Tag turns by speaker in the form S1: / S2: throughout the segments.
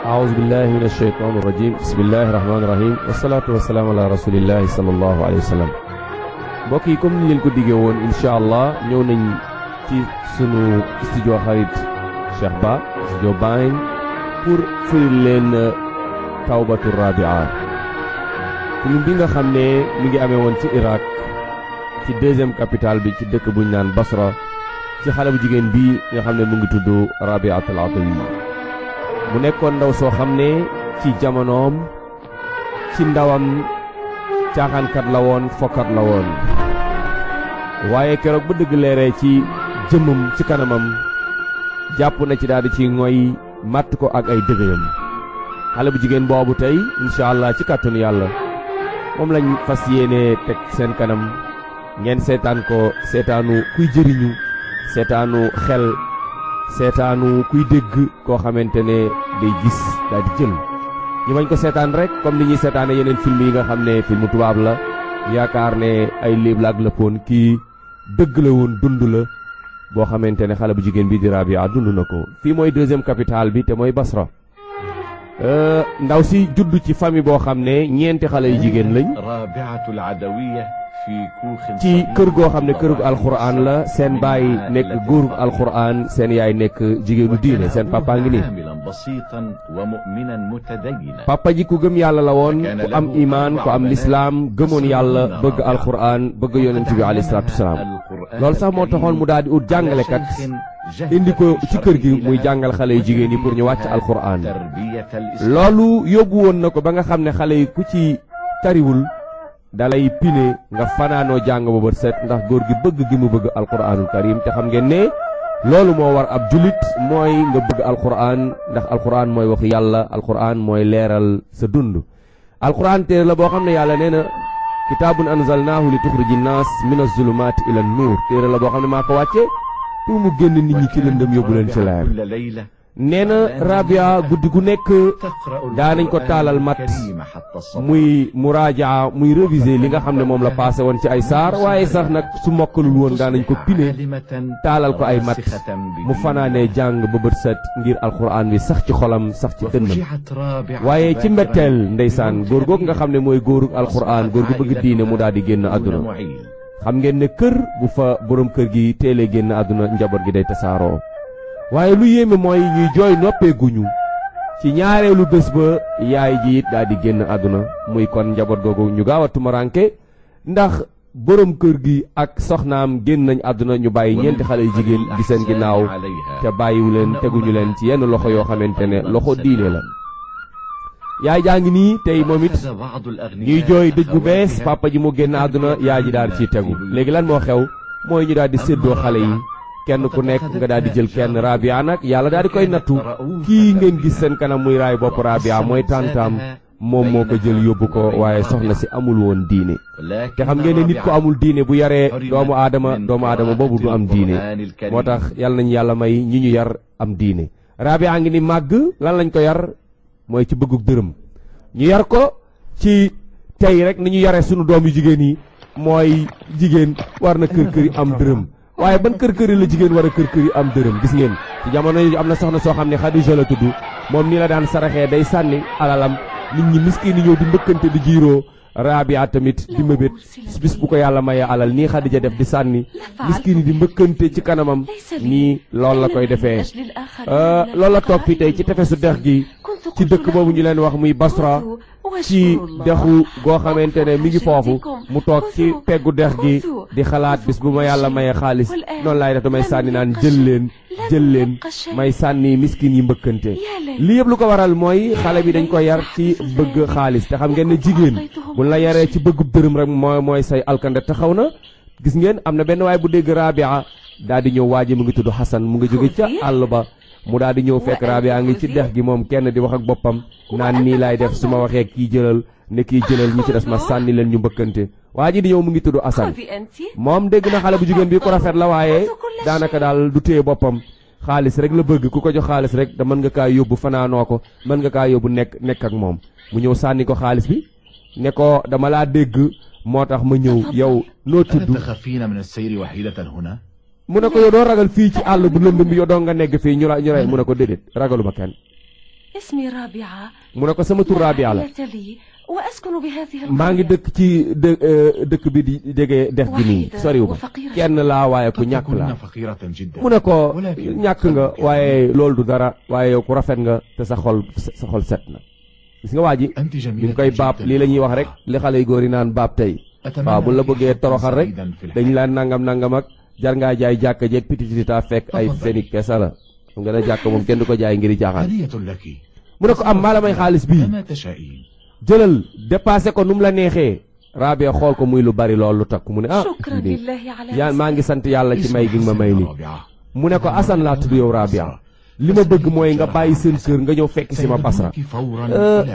S1: أعوذ بالله من الشيطان الرجيم بسم الله الرحمن الرحيم والصلاة والسلام على رسول الله صلى الله عليه وسلم mbokk yi comme ni leen ko diggee woon incha allah ñëw nañ ci sunu studio xarit Cheikh Ba studio Bayn pour firil leen tawbatu rabia film bi nga xam ne mi ngi amee woon ci Irak ci deuxième capitale bi ci dëkk buñ naan Basra ci xale bu jigéen bi nga xam ne mu ngi tudd Rabiatul Adawi mu nekkoon ndaw soo xam ne ci jamonoom ci ndawam caaxaankat la woon fokkat la woon waaye keroog ba dëgg leeree ci jëmmam ci kanamam jàpp na ci daldi ci ngoy màtt ko ak ay dëgëyam xale bu jigéen boobu tey incha allah ci kàttanu yàlla moom lañ fas yéene teg seen kanam ngeen seetaan ko seetaanu kuy jëriñu seetaanu xel seetaanu kuy dégg koo xamante ne day gis daal di jël ñu bañ ko seetaan rek comme ni ñuy seetaane yeneen film yi nga xam ne filmu tubaab la yaakaar ne ay léeb la ak lëppoon kii dëgg la woon dund la boo xamante ne xale bu jigéen bi di Rabia dund na ko fii mooy deuxième capitale bi te mooy Basra ndaw si judd ci famille boo xam ne ñeenti xale yu jigéen lañ
S2: Rabiatul Adawiya
S1: ci kër goo xam ne kërug alxuraan la seen baay nekk góorug alxuraan seen yaay nekk jigéenu diine seen papa ngi nii papa ji ku gëm yàlla la woon ku am imaan ku am lislaam gëmoon yàlla bëgg alxuraan bëgg yonent bi alayhi salaatu wasalaam loolu sax moo taxoon mu daal di ut jàngalekat indi ko ci kër gi muy jàngal xale yu jigéen yi pour ñu wàcc alxuraan loolu yóbbu woon na ko ba nga xam ne xale yi ku ci tariwul dalay pine nga fanaanoo jàng ba bët set ndax góor gi bëgg gi mu bëgg alquranul karim te xam ngeen ne loolu moo war ab julit mooy nga bëgg alquran ndax alquran mooy wax yàlla alquran mooy leeral sa dund alquran téere la boo xam ne yàlla nee na kitaabun anzalnaahu li tuxriji naas min az-zulumaati ila nuur téere la boo xam ne maa ko wàcce pour mu génn nit ñi ci lëndëm yóbbu leen ci leer nee na Rabia guddi gu nekk daanañ ko taalal mat muy muraajaa muy réviser li nga xam ne moom la passé woon ci ay saar waaye sax nag su mokkalul woon daanañ ko pine taalal ko ay mat mu fanaanee jàng ba bët set ngir alxuraan bi sax ci xolam sax ci dënnam waaye ci mbetteel ndeysaan góor googu nga xam ne mooy góorug alxuraan góor gu bëgg diine mu daal di génn àdduna xam ngeen ne kër bu fa borom kër gi teelee génn àdduna njaboot gi day tasaaroo waaye lu yéeme mooy ñuy jooy noppeeguñu ci ñaareelu bés ba yaay ji it daal di génn àdduna muy kon njaboot googu ñu gaaw a tumaranke ndax borom kër gi ak soxnaam génn nañ àdduna ñu bàyyi ñeenti xale yu jigéen di seen ginnaaw te bàyyiwu leen teguñu leen ci yenn loxo yoo xamante ne loxo diine la yaay jaa ngi nii tey moom it ñuy jooy dëj bu bees papa ji mu génn àdduna yaay ji daal ciy tegu léegi lan moo xew mooy ñu daal di séddoo xale yi kenn ku nekk nga daal di jël kenn Rabia nag yàlla daal di koy nattu kii ngeen gis seen kanam muy raay bopp Rabia mooy tàntaam moom moo ko jël yóbbu ko waaye soxna si amul woon diine te xam ngeen ne nit ko amul diine bu yaree doomu aadama boobu du am diine moo tax yàlla nañu yàlla may ñi ñu yar am diine Rabia ngi ni màgg lan lañ ko yar mooy ci bëggug dërëm ñu yar ko ci tey rek ni ñu yaree sunu doom yu jigéen yi mooy jigéen war na kër yi am dërëm waaye ban kër la jigéen war a kër yi am dërëm gis ngeen ci jamono yi am na soxna soo xam ne Xadija la tudd moom nii la daan saraxee day sànni alalam nit ñi miskin yi ñëw di mbëkkante di jiiroo Rabia tamit di mëbét bis bu ko yàlla mayee alal nii Xadija def di sànni miskin yi di mbëkkante ci kanamam nii loolu la koy defee loolu la toog fii tey ci tefesu dex gi ci dëkk boobu ñu leen wax muy Basra ci dexu goo xamante ne mi ngi foofu mu toog ci peggu dex gi di xalaat bis bu ma yàlla mayee xaalis noonu laay def damay sànni naan jël leen may sànni miskin yi mbëkkante lii yëpp lu ko waral mooy xale bi dañ ko yar ci bëgg xaalis te xam ngeen ne jigéen buñ la yaree ci bëggu dërëm rek mooy say alkande taxaw na gis ngeen am na benn waay bu dégg Rabia daal di ñëw waaji mu ngi tudd Xasan mu ngi jóge ca àll ba mu daal di ñëw fekk Rabia ngi ci dex gi moom kenn di wax ak boppam naan nii laay def su ma waxee kii jëlal ne kii jëlal ñi ci des ma sànni leen ñu mbëkkante waa ji di ñëw mu ngi tudd Assane moom dégg na xale bu jigéen bi ku rafet la waaye daanaka daal du téye boppam xaalis rek la bëgg ku ko jox xaalis rek da mën nga kaa yóbbu fanaanoo ko mën nga kaa yóbbu nekk ak moom mu ñëw sànni ko xaalis bi ne ko dama laa dégg moo tax ma ñëw yow noo tudd mu ne ko yow doo ragal fii ci àll bu lëndëm bi yow doo nga nekk fii ñu ray mu ne ko déedéet ragaluma kenn mu ne ko sama tur Rabia la maa ngi dëkk ci dëkk bi di jege dex gi nii soriw ma kenn laa waaye ku ñàkk laa mu ne ko ñàkk nga waaye loolu du dara waaye yow ku rafet nga te sa xol set na gis nga waa ji ñu ngi koy baab lii la ñuy wax rek li xale yu góor yi naan baab tey waaw bu la bëggee toroxal rek dañ laan nangam ak jar ngaa jaay jàkka jeeg pititita fekk ay fenik kesa la mu nga ne jàkk moom kenn du ko jaay ngir jaaxaan mu ne ko am maa la may xaalis bii jëlal dépassé ko nu mu la neexee Rabia xool ko muy lu bari lool lu takk mu ne yaa maa ngi sant yàlla ci may gi nga ma may li mu ne ko Assane laa tudd yow Rabia li ma bëgg mooy nga bàyyi seen kër nga ñëw fekk si ma Basra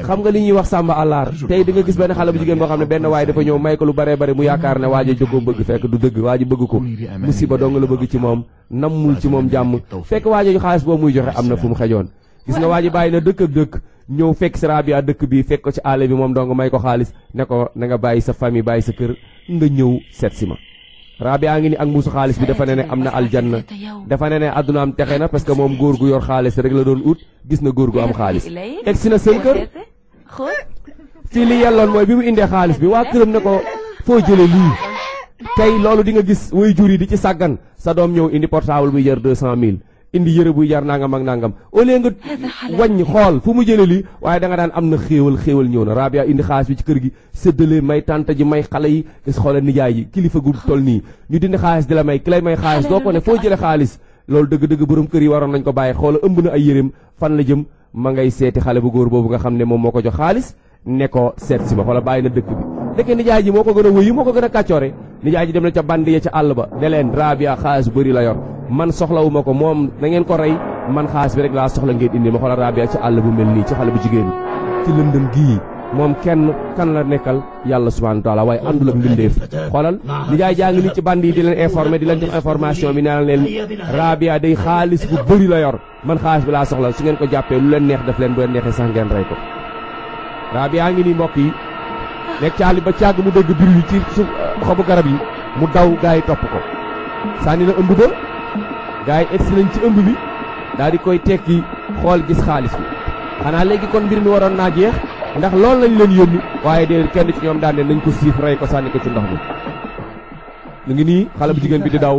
S1: xam nga li ñuy wax sàmba àllaar tey di nga gis benn xale bu jigéen boo xam ne benn waaye dafa ñëw may ko lu baree bari mu yaakaar ne waa ji jógoo bëgg fekk du dëgg waa ji bëgg ko musiba doo nga la bëgg ci moom nammul ci moom jàmm fekk waa ji xaalis boobu muy joxe am na fu mu xejoon gis nga waa ji bàyyi na dëkk ak dëkk ñëw fekk si Rabia dëkk bi fekk ko ci àll bi moom dong may ko xaalis ne ko na nga bàyyi sa famille bàyyi sa kër nga ñëw seet si ma Rabia ngi ni ak mbuusu xaalis bi dafa ne am na aljanna dafa ne àdduna am texe na parce que moom góor gu yor xaalis rek la doon ut gis na góor gu am xaalis egg si na seen kër fii li yelloon mooy bi mu indee xaalis bi waa këram ne ko foo jële lii tey loolu di nga gis way jur yi di ci sàggan sa doom ñëw indi portable buy jar 200 000 indi yëre buy jar nangam ak nangam au lieu nga wàññi xool fu mu jële lii waaye da nga daan am na xéewal ñëw na Rabia indi xaalis bi ci kër gi séddale may tante ji may xale yi gis xoolal nijaay ji kilifa gu toll nii ñu dindi xaalis di la may ki lay may xaalis doo ko ne foo jële xaalis loolu dëgg-dëgg borom kër yi waroon nañ ko bàyyi xoola ëmb na ay yëreem fan la jëm ma ngay seeti xale bu góor boobu nga xam ne moom moo ko jox xaalis ne ko seet si ma xoola bàyyi na dëkk bi dëkk nijaay ji moo ko gën a wëyu moo ko gën a kàccoore nijaay ji dem na ca bandi ya ca àll ba ne leen Rabia xaalis bu bëri la yor man soxlawuma ko moom na ngeen ko rey man xaalis bi rek laa soxla ngeen indi ma xoolal Rabia ci àll bu mel nii ci xale bu jigéen ci lëndëm gii moom kenn kan la nekkal yàlla subhanahu wa taala waaye àndul ak mbindeef xoolal nijaay jaa ngi nii ci bandi yi di leen informer di leen jox information bi naan leen Rabia day xaalis bu bëri la yor man xaalis bi laa soxla su ngeen ko jàppee lu leen neex def leen bu leen neexee sax ngeen rey ko Rabia ngi nii mbokk yi nekk ci àll ba càgg mu dégg bir yi ci suuf xobu garab yi mu daw gaa yi topp ko sànni na ëmb ba gaa yi egsi nañ ci ëmb bi daal di koy tekki xool gis xaalis bi xanaa léegi kon mbir mi waroon naa jeex ndax loolu lañ leen yónni waaye de kenn ci ñoom daan ne nañ ko siif rey ko sànni ko ci ndox mi mu ngi nii xale bu jigéen bi di daw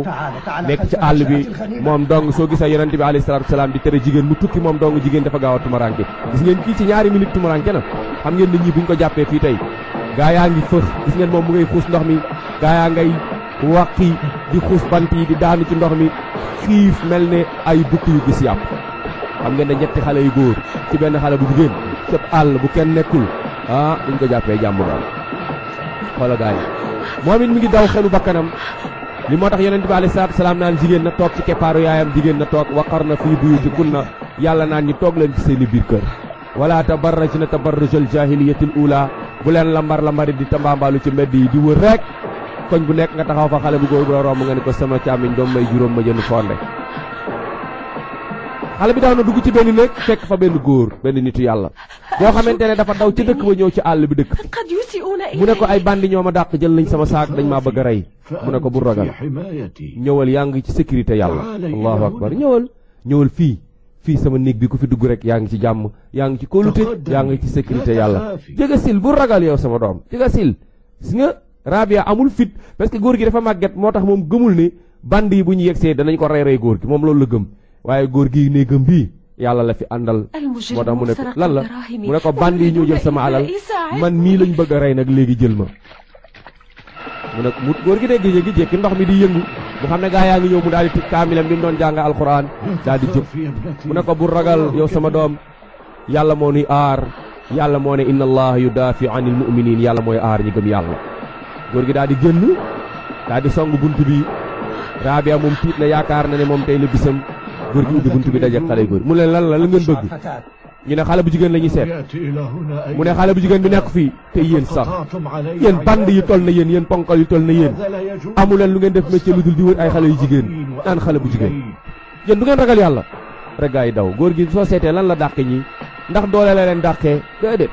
S1: nekk ci àll bi moom dong soo gisee yonente bi alayhi salaatu wasalaam di tere jigéen mu tukki moom dong jigéen dafa gaaw a tumaranke gis ngeen kii ci ñaari minute tumaranke na xam ngeen ne ñii buñ ko jàppee fii tey gaa yaa ngi fëx gis ngeen moom mu ngay xuus ndox mi gaa yaa ngay wàqi di xuus bant yi di daanu ci ndox mi xiif mel ne ay bukk yu gis yàpp xam ngeen ne ñetti xale yu góor ci benn xale bu jigéen cëb àll bu kenn nekkul buñ ko jàppee jàmm daal xoola gaa yi moom it mi ngi daw xelu bakkanam li moo tax yonent bi alayhi salaatu salaam naan jigéen na toog ci keppaaru yaayam jigéen na toog waqarna fii buyutikunna yàlla naan ñi toog leen ci seeni biir kër wala tabarrajna tabarrujal jaahiliyatil ula bu leen lambar di tambaambaalu ci mbedd yi di wër rek koñ bu nekk nga taxaw fa xale bu góor bu la romb nga ne ko sama càmmiñ doom may juróom ma jënd fonde xale bi daaw na dugg ci benn néeg fekk fa benn góor benn nitu yàlla boo xamante ne dafa daw ci dëkk ba ñëw ci àll bi dëkk mu ne ko ay bandi ñoo ma dàq jël nañ sama saak dañ maa bëgg a rey mu ne ko bu ragal ñëwal yaa ngi ci sécurité yàlla allahu akbar ñëwal fii sama néeg bi ku fi dugg rek yaa ngi ci jàmm yaa ngi ci kóolute yaa ngi ci sécurité yàlla jëga sil bu ragal yow sama doom jëga sil gis nga Rabia amul fit parce que góor gi dafa màgget moo tax moom gëmul ni bandi yi bu ñu yegsee danañ ko rey góor gi moom loolu la gëm waaye góor gi ne gëm bii yàlla la fi àndal moo tax mu ne ko lan la mu ne ko bandi yi ñoo jël sama alal man mii lañ bëgg a rey nag léegi jël ma mu ne mu góor gi dégg yéegi jékki ndox mi di yëngu mu xam ne gaa yaa ngi ñëw mu daal di tëj kaamilam bi mu doon jàng alxuraan daal di jóg mu ne ko bu ragal yow sama doom yàlla moo nuy aar yàlla moo ne inna allaha yudaafi anil mu'minin yàlla mooy aar ñi gëm yàlla góor gi daal di génn daal di song bunt bi Rabia moom tiit na yaakaar na ne moom tey la bisam góor gi ubbi bunt bi daje xale góor mu leen lan la ngeen bëgg ñu ne xale bu jigéen la ñuy seet mu ne xale bu jigéen bi nekk fii te yéen sax yéen band yi toll na yéen ponkal yi toll na yéen amu leen lu ngeen def métier lu dul di wër ay xale yu jigéen naan xale bu jigéen yéen du ngeen ragal yàlla rek gaa yi daw góor gi soo seetee lan la dàqe ñi ndax doole la leen dàqee déedéet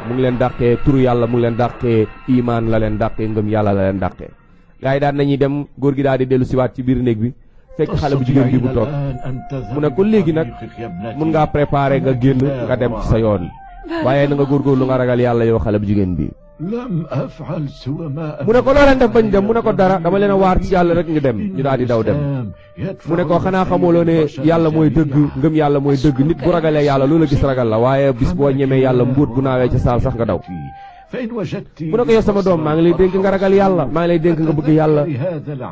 S1: mu ngi leen dàqee turu yàlla mu ngi leen dàqee imaan la leen dàqee ngëm yàlla la leen dàqee gaa yi daan nañuy dem góor gi daal di dellu siwaat ci biir néeg bi fekk xale bu jigéen bi bu toog mu ne ko léegi nag mun ngaa préparer nga génn nga dem ci sa yoon waaye na nga góorgóorlu nga ragal yàlla yow xale bu jigéen bi mu ne ko loo leen def bañ dem mu ne ko dara dama leen a waar ci yàlla rek ñu dem ñu daal di daw dem mu ne ko xanaa xamuloo ne yàlla mooy dëgg ngëm yàlla mooy dëgg nit bu ragalee yàlla loola gis ragal la waaye bis boo ñemee yàlla mbuut bu naawee ca saal sax nga daw mu ne ko yow sama doom maa ngi lay dénk nga ragal yàlla maa ngi lay dénk nga bëgg yàlla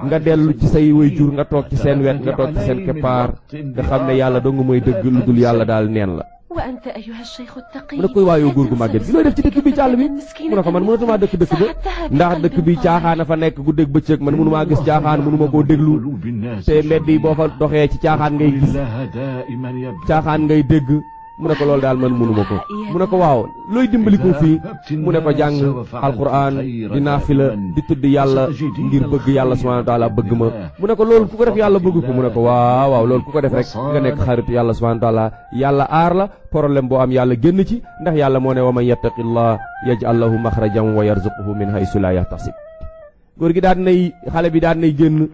S1: nga dellu ci say waajur nga toog ci seen wet nga toog ci seen keppaar nga xam ne yàlla dong mooy dëgg lu dul yàlla daal neen la mu ne koy waayoo góor gu màgget gi looy def ci dëkk bi jàll bi mu ne ko man mënatumaa dëkk ba ndax dëkk bi caaxaan a fa nekk guddeeg bëccëg man mënumaa gis caaxaan mënuma koo déglu te mbedd yi boo fa doxee ci caaxaan ngay gis caaxaan ngay dégg mu ne ko loolu daal man mënuma ko mu ne ko waaw looy dimbali ko fii mu ne ko jàng alquran di naafila di tudd yàlla ngir bëgg yàlla subhanahu wa taala bëgg ma mu ne ko loolu ku ko def yàlla bëgg ko mu ne ko waaw waaw loolu ku ko def rek nga nekk xaritu yàlla subhanahu wa taala yàlla aar la problème boo am yàlla génn ci ndax yàlla moo ne wa man yattaqillah yaj'al lahu maxrajan wa yarzuquhu min haysu la yahtasib góor gi daal nay xale bi daal nay génn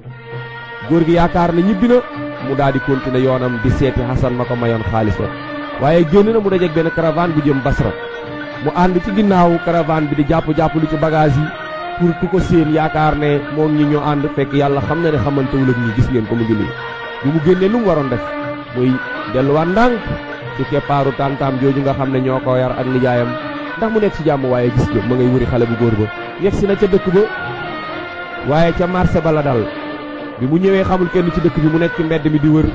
S1: góor gi yaakaar na ñibbi na mu daal di continuer yoonam di seeti Xasan ma ko mayoon xaalis ba waaye génn na mu dajeeg benn caravane bu jëm Basra mu ànd ci ginnaaw caravane bi di jàpp lu ci bagage yi pour ku ko séen yaakaar ne moom ñi ñoo ànd fekk yàlla xam na ne xamantewul ak ñi gis ngeen ko mu ngi nii bi mu génnee lu mu waroon def muy delluwaat ndànk ci keppaaru tantam jooju nga xam ne ñoo ko yar ak nijaayam ndax mu nekk ci jàmm waaye gis nga ma ngay wëri xale bu góor ba yegsi na ca dëkk ba waaye ca marché ba la dal bi mu ñëwee xamul kenn ci dëkk bi mu nekk ci mbedd mi di wër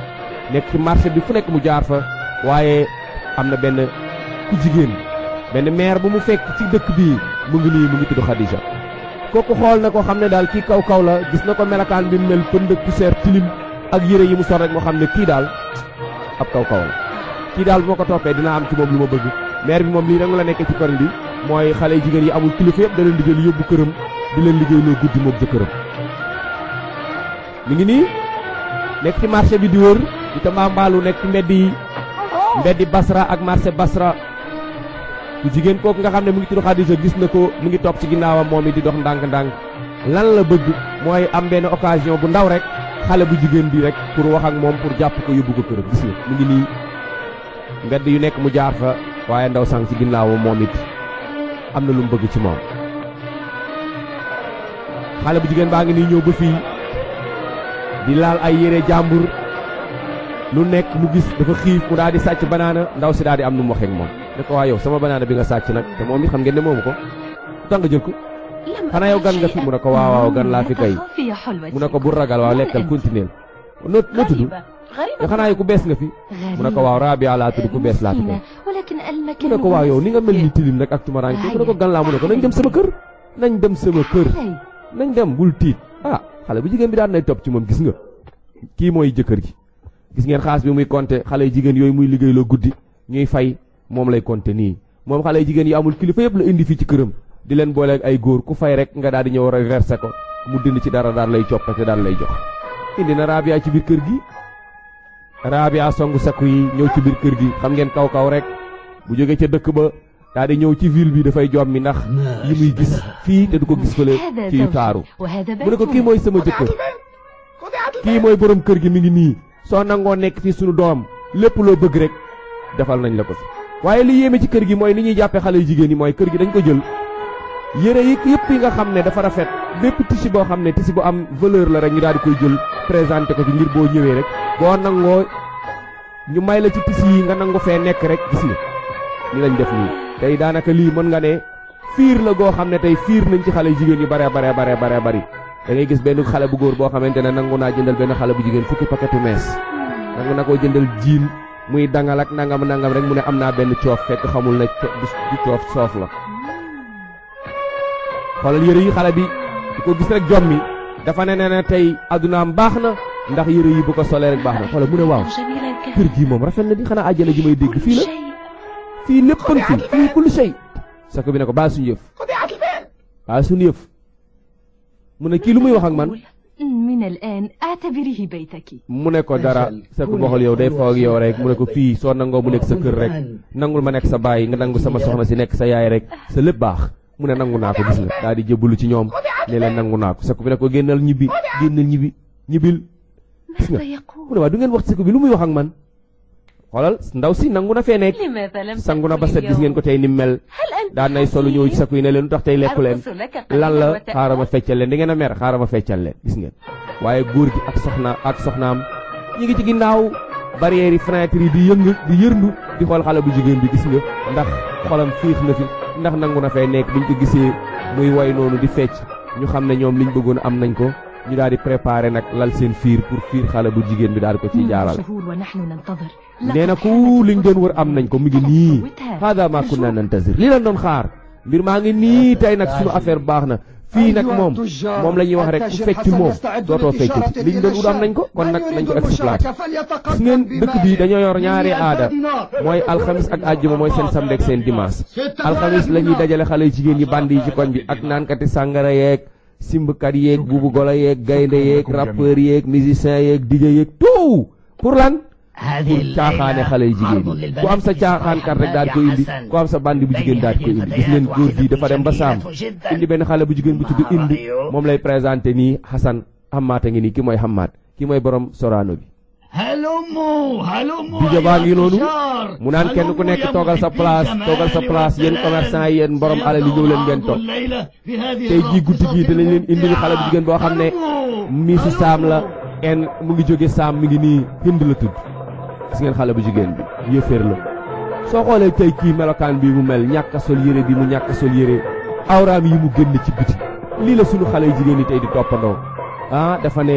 S1: nekk ci marché bi fu nekk mu jaar fa waaye am na benn ku jigéen benn mère bu mu fekk ci dëkk bii mu ngi nii mu ngi tudd Khadija kooku xool na ko xam ne daal kii kaw la gis na ko melakaan bi mu mel pënd poussière tilim ak yére yi mu sol rek moo xam ne kii daal ab kaw la kii daal bu ma ko toppee dinaa am ci moom lu ma bëgg mère bi moom lii rek la nekkee ci koñ bi mooy xale jigéen yi amul kilifa yëpp da leen di jël yóbbu këram di leen liggéey loo guddi moom jëkkëram mi ngi nii nekk ci marché bi di wër di tambaambaalu nekk ci mbeddi Basra ak marché Basra ku jigéen kooku nga xam ne mu ngi tudd Khadija gis na ko mu ngi topp ci ginnaawam moom it di dox ndànk-ndànk lan la bëgg mooy am benn occasion bu ndaw rek xale bu jigéen bi rek pour wax ak moom pour jàpp ko yóbbu ko këram gis nga mu ngi nii mbedd yu nekk mu jaar fa waaye ndaw sang ci ginnaawam moom it am na lu mu bëgg ci moom xale bu jigéen baa ngi nii ñëw ba fii di laal ay yére jàmbur lu nekk mu gis dafa xiif mu daal di sàcc banaana ndaw si daal di am nu mu waxee ak moom ne ko waa yow sama banaana bi nga sàcc nag te moom it xam ngeen ne moomu ko tax nga jël ko xanaa yow gan nga fi mu ne ko waaw gan laa fi kay mu ne ko bu ragal waaw lekkal continuer noo tudd yow xanaa yow ku bees nga fi mu ne ko waaw Rabia laa tudd ku bees laa fi kay mu ne ko waaw yow ni nga mel ni tilim nag ak tumaraan mu ne ko gan laa mu ne ko nañ dem sama kër nañ dem bul tiit xale bu jigéen bi daan nay topp ci moom gis nga kii mooy jëkkër gi gis ngeen xaas bi muy compter xale yu jigéen yooyu muy liggéey loo guddi ñuy fay moom lay compter nii moom xale yu jigéen yi amul kilifa yëpp la indi fii ci këram di leen booleeg ay góor ku fay rek nga daal di ñëw reversé ko mu dindi ci dara daal lay coppate daal lay jox indi na Rabia ci biir kër gi Rabia songu sakku yi ñëw ci biir kër gi xam ngeen kaw rek bu jógee ca dëkk ba daal di ñëw ci ville bi dafay jommi ndax yi muy gis fii te du ko gis fële ci yu taaru mu ne ko kii mooy sama jëkkër kii mooy borom kër gi mi ngi nii soo nangoo nekk ci sunu doom lépp loo bëgg rek defal nañ la ko fi waaye li yéeme ci kër gi mooy ni ñuy jàppee xale yu jigéen yi mooy kër gi dañ ko jël yére yi yëpp yi nga xam ne dafa rafet bépp tissu boo xam ne tissu bu am valeur la rek ñu daal di koy jël présenté ko fi ngir boo ñëwee rek boo nangoo ñu may la ci tissu yi nga nangu fee nekk rek gis nga ni lañ def nii tey daanaka lii mën nga ne fiir la goo xam ne tey fiir nañ ci xale yu jigéen yu bare bari da ngay gis benn xale bu góor boo xamante ne nangu naa jëndal benn xale bu jigéen fukki paquetu mees nangu na koo jëndal jiin muy dangal ak nangam rek mu ne am naa benn coof fekk xamul ne du coof soof la xoolal yëre yi xale bi di ko gis rek jommi dafa ne tey addunaam baax na ndax yëre yi bu ko solee rek baax na xoolal mu ne waaw kër gi moom rafet na di xanaa àjjana ji may dégg fii la fii léppam fii kullu shay sako bi ne ko baal suñu yëf mu ne kii lu muy wax ak man mu ne ko dara sa ko boxal yow day foog yow rek mu ne ko fii soo nangoo mu nekk sa kër rek nangul ma nekk sa baay nga nangu sama soxna si nekk sa yaay rek sa lépp baax mu ne nangu naa ko gis nga daal di jébbalu ci ñoom ne leen nangu naa ko sa ko bi ne ko génnal ñibbil gis nga mu ne waa du ngeen wax ci ko bi lu muy wax ak man xoolal ndaw si nangu na fee nekk sangu na ba set gis ngeen ko tey ni mel daan nay solu ñëw ci sakku yi ne leen lu tax tey lekku leen lan la xaaral ma feccal leen di ngeen a mer xaaral ma feccal leen gis ngeen waaye góor gi ak soxnaam ñi ngi ci ginnaaw barrière yi fenêtre yi di yërndu di xool xale bu jigéen bi gis nga ndax xolam fiix na fi ndax nangu na fay nekk biñ ko gisee muy woy noonu di fecc ñu xam ne ñoom liñ bëggoon am nañ ko ñu daal di préparer nag lal seen fiir pour fiir xale bu jigéen bi daal di ko ciy jaaral nee na ku liñ doon wër am nañ ko mu ngi nii hada ma kunna nantazir li lañ doon xaar mbir maa ngi nii tey nag suñu affaire baax na fii nag moom la ñuy wax rek ku feccul moom dootoo feccu liñ doon ut am nañ ko kon nag nañ ko exploité gis ngeen dëkk bi dañoo yor ñaari aada mooy alxamis ak àjjuma mooy seen samedi ak seen dimanche alxamis la ñuy dajale xale yu jigéen yi band yi ci koñ bi ak naankati sàngara yeeg simbkat yeeg buubu golo yeeg gaynde yeeg rappeur yeeg musicien yeeg DJ yeeg tout pour lan pour caaxaane xale yu jigéen yi ku am sa caaxaankat rek daal ko indi ku am sa bandi bu jigéen daal ko indi gis ngeen góor gi dafa dem ba saam indi benn xale bu jigéen bu tudd indi moom lay présenté nii Hassan Hammaata ngi nii ki mooy Hammaat ki mooy borom Sorano bi di baa ngi noonu mu naan kenn ku nekk toogal sa place yéen commerçant yi yéen borom alal yi ñëw leen ngeen toog tey jii guddi gii dinañ leen indil xale bu jigéen boo xam ne miisu saam la en mu ngi jóge saam mi ngi nii Hind la tudd gis ngeen xale bu jigéen bi yëféer la soo xoolee tey kii melokaan bi mu mel ñàkk a sol yére bi mu ñàkk a sol yére awraam yi mu génn ci biti lii la sunu xale yu jigéen ñi tey di toppandoo dafa ne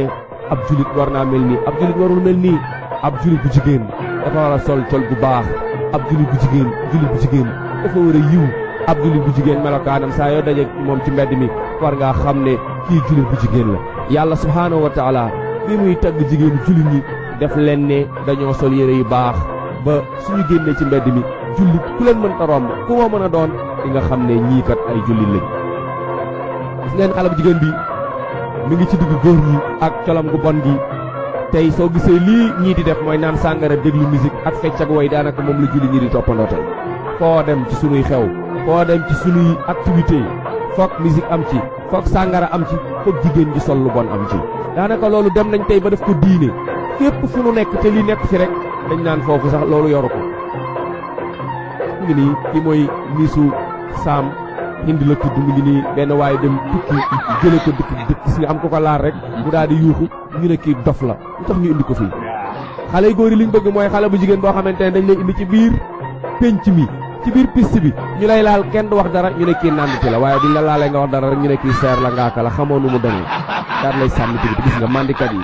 S1: ab julit war naa mel nii ab julit warul mel nii ab julit bu jigéen dafa war a sol col bu baax ab julit bu jigéen dafa war a yiw ab julit bu jigéen melokaanam saa yoo daje moom ci mbedd mi war ngaa xam ne kii julit bu jigéen la yàlla subhaanahu wa taala bi muy tagg jigéenu julit ñi def leen ne dañoo sol yére yu baax ba suñu génnee ci mbedd mi jullit ku leen mën ta romb ku moo mën a doon di nga xam ne ñii kat ay jullit lañ gis ngeen xale bu jigéen bi mi ngi ci digg góor ñi ak colam gu bon gi tey soo gisee lii ñii di def mooy naan sàngara déglu musique ak fecc ak way daanaka moom la jullit ñi di toppandoo tey foo dem ci sunuy xew foo dem ci sunuy activité foog musique am ci foog sàngara am ci foog jigéen ji sol lu bon am ci daanaka loolu dem nañ tey ba def ko diine fépp fu nu nekk te li nekk fi rek dañ naan foofu sax loolu yoru ko mu ngi nii ki mooy miisu saam Hind la tudd mu ngi nii benn waaye dem tukki jële ko dëkk gis nga am ko ko laal rek mu daal di yuuxu ñu ne kii dof la lu tax ñu indi ko fii xale yu góor yi liñ bëgg mooy xale bu jigéen boo xamante ne dañ lay indi ci biir penc mi ci biir piste bi ñu lay laal kenn du wax dara ñu ne kii nànditi la waaye duñ la laalee nga wax dara rek ñu ne kii seer la ngaaka la xamoo nu mu demee daal lay sànni ci gis nga mandikat yi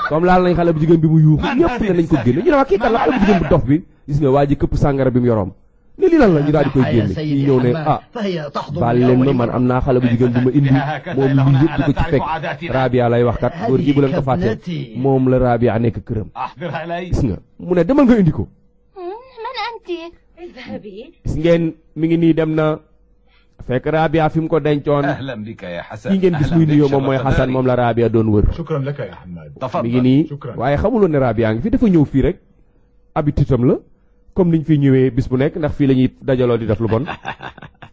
S1: comme laal nañ xale bu jigéen bi mu yuuxu ñëpp ne nañ ko génne ñu ne waa kii kan la xale bu jigéen bu dof bi gis nga waa ji këpp sàngara bi mu yoroom ne lii lan la ñu daal di koy génne ñi ñëw ne baal leen ma man am naa xale bu jigéen bu ma indi moom lii yëpp di ko ci fekk Rabia lay wax kat góor gi bu leen ko fàtte moom la Rabia nekk këram gis nga mu ne demal nga indi ko gis ngeen mi ngi nii dem na fekk Rabia fi mu ko dencoon ki ngeen gis muy nuyoo moom mooy Hassan moom la Rabia doon wër mi ngi nii waaye xamuloon ne Rabia ngi fi dafa ñëw fii rek habitude am la comme niñ fi ñëwee bis bu nekk ndax fii la ñuy dajaloo di def lu bon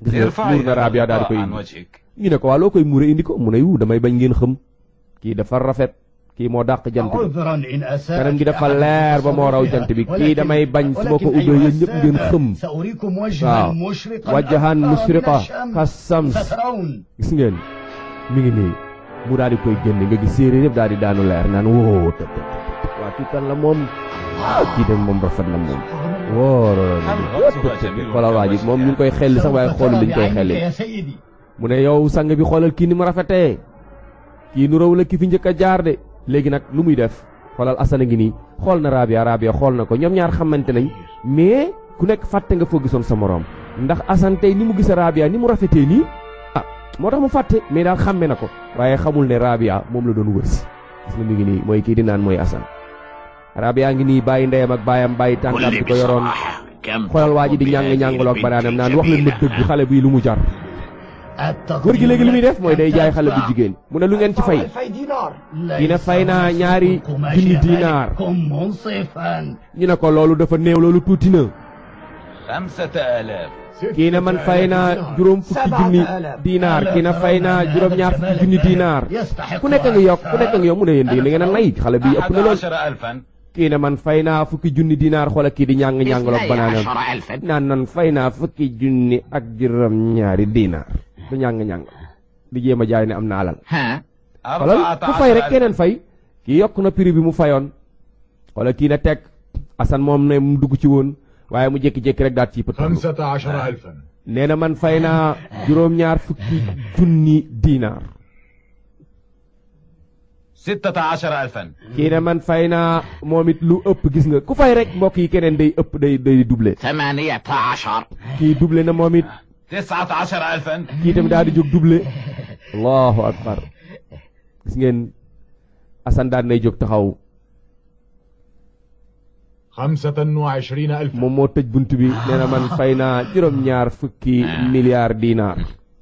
S1: gis nga muur na Rabia daal di koy indi ñu ne ko waa loo koy muure indi ko mu ne damay bañ ngeen xam kii dafa rafet kii moo dàq jant bi kanam gi dafa leer ba moo raw jant bi kii damay bañ su ma ko ubbee yéen ñëpp ngeen xëm waaw wajjahan mushriqa kasams gis ngeen mi ngi nii mu daal di koy génne nga gis séeréer yëpp daal di daanu leer naan woo tëb waa kii kan la moom kii de moom rafet na moom xoolal waa ji moom ñu ngi koy xelli sax waaye xoolu liñ koy xelli mu ne yow sang bi xoolal kii ni mu rafetee kii nu raw la ki fi njëkk a jaar de léegi nag lu muy def xoolal Asana ngi nii xool na Rabia xool na ko ñoom ñaar xamante nañ mais ku nekk fàtte nga foo gisoon sa morom ndax Assane tey ni mu gis Rabia ni mu rafetee nii moo tax mu fàtte mais daal xàmme na ko waaye xamul ne Rabia moom la doon wërsi gis nga mi ngi nii mooy kii di naan mooy Assane Rabia ngi nii bàyyi ndeyam ak baayam bàyyi tànkaam bi ko yoroon xoolal waa ji di ñàng-ñàngaloo ak banaanam naan wax leen ma dëgg xale bii lu mu jar góor gi léegi li muy def mooy day jaay xale bu jigéen mu ne lu ngeen ci fay kii ne fay naa ñaari junni dinaar ñu ne ko loolu dafa néew loolu tuuti na
S2: 5000.
S1: kii ne man fay naa juróom fukki junni dinaar kii ne fay naa juróom ñaar fukki junni dinaar ku nekk nga yokk mu ne yéen di ngeen a nay xale bi ëpp na lool. kii ne man fay naa fukki junni dinaar xoola kii di ñàng-ñàngaloog banaanam naan nan fay naa fukki junni ak juróom ñaari dinaar du ñàng-ñàng di jéem a jaay ne am na alal. xoolal ku fay rek keneen fay kii yokk na prix bi mu fayoon xoolal kii ne teg Assane moom ne mu dugg ci woon waaye mu jékki-jékki rek daal ci pët nee na man fay naa juróom-ñaar fukki junni dinaar
S2: 16000.
S1: kii ne man fay naa moom it lu ëpp gis nga ku fay rek mbokk yi keneen day ëpp day doublé
S2: 18.
S1: kii doublé na moom it
S2: 19000.
S1: kii tamit daal di jóg doublé allahu akbar gis ngeen Assane daan nay jóg taxaw
S3: 25,000
S1: moom moo tëj bunt bi nee na man fay naa juróom-ñaar fukki milliards dinaar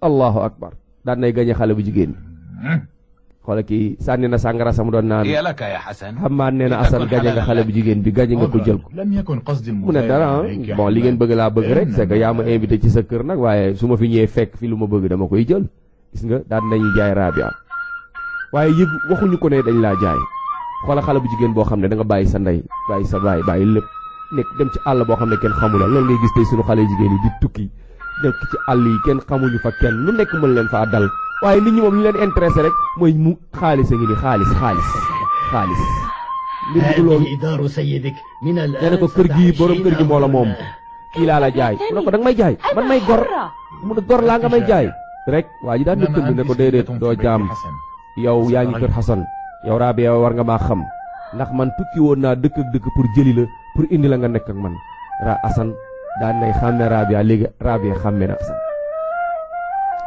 S1: allahu akbar daan nay gañe xale bu jigéen xoola kii sànni na sàngara sam doon naan xamaan nee na Assane gañe nga xale bu jigéen bi gañe nga ko jël ko mu ne dara bon li ngeen bëgg laa bëgg rek c'est que yaa ma invité ci sa kër nag waaye su ma fi ñëwee fekk fi lu ma bëgg dama koy jël gis nga daan nañu jaay Rabia waaye yëg waxuñu ko ne dañ laa jaay xoola xale bu jigéen boo xam ne da nga bàyyi sa ndey bàyyi sa baay bàyyi lépp nekk dem ci àll boo xam ne kenn xamula loolu ngay gis tey suñu xale jigéen yi di tukki nekk ci àll yi kenn xamuñu fa kenn lu nekk mën leen faa dal waaye nit ñi moom li leen intéressé rek mooy mu xaalis a ngi ni xaalis mbir mi du loolu nee na ko kër gi borom kër gi moo la moom kii laa la jaay mu ne ko da nga may jaay man may gor mu ne gor laa nga may jaay rek waa ji daan na tënd ne ko déedéet doo jaam yow yaa ngi kër Xasan yow Rabia war nga maa xam ndax man tukki woon naa dëkk ak dëkk pour jëli la pour indi la nga nekk ak man Assane daan nay xàmme Rabia léegi Rabia xàmme na Assane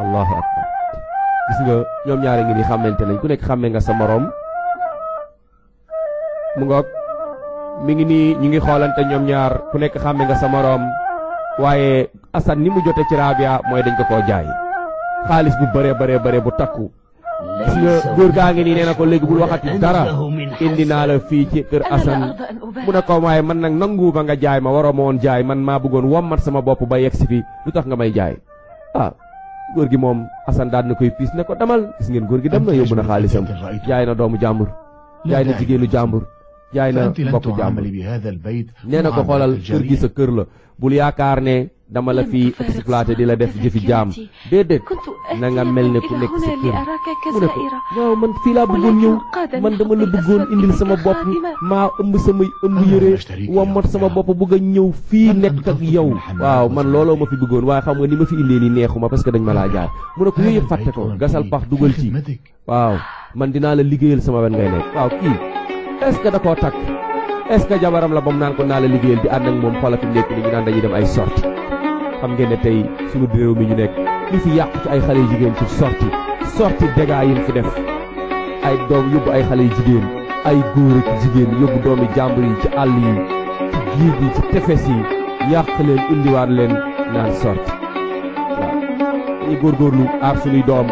S1: allahu akbar gis nga ñoom ñaare ngi ni xàmmante nañ ku nekk xàmme nga sa moroom mu ngoog mi ngi nii ñu ngi xoolante ñoom ñaar ku nekk xàmme nga sa moroom waaye Assane ni mu jote ci Rabia mooy dañ ko koo jaay xaalis bu bëree bu takku gis nga góor gaa ngi nii nee na ko léegi bul waxati dara indi naa la fii ci kër Assane mu ne ko waaye man nag nangu ba nga jaay ma waroo ma woon jaay man maa bëggoon wommat sama bopp ba yegg si fi lu tax nga may jaay góor gi moom Assane daan na koy piis ne ko demal gis ngeen góor gi dem na yóbbu na xaalisam jaay na doomu jàmbur jaay na jigéenu jàmbur jaay na mbokku jàmbur nee na ko xoolal kër gi sa kër la bul yaakaar ne dama la fi exploité di la def jëfi jaam déedéet na nga mel ne ku nekk sa kër mu ne ko waaw man fii laa bëggoon ñëw man dama la bëggoon indil sama bopp maa ëmb samay ëmb yére wammat sama bopp bëgg a ñëw fii nekk ak yow waaw man looloo ma fi bëggoon waaye xam nga ni ma fi indee nii neexuma parce que dañ ma laa jaay mu ne ko yooyu yëpp fàtte ko gasal pax dugal ci waaw man dinaa la liggéeyal sama wen ngay nekk waaw kii est-ce que da koo takk est-ce que jabaram la ba mu naan ko naa la liggéeyal di ànd ak moom xoola fi nekk ni ñu naan dañuy dem ay sorti xam ngeen ne tey suñu réew mi ñu nekk li fi yàqu ci ay xale yu jigéen ci sorti dégâts yi fi def ay doom yóbbu ay xale yu jigéen ay góor ak jigéen yóbbu doomi jàmbur yi ci àll yi ci géej yi ci tefes yi yàq leen indiwaat leen naan sorti waaw dañuy góorgóorlu aar suñuy doom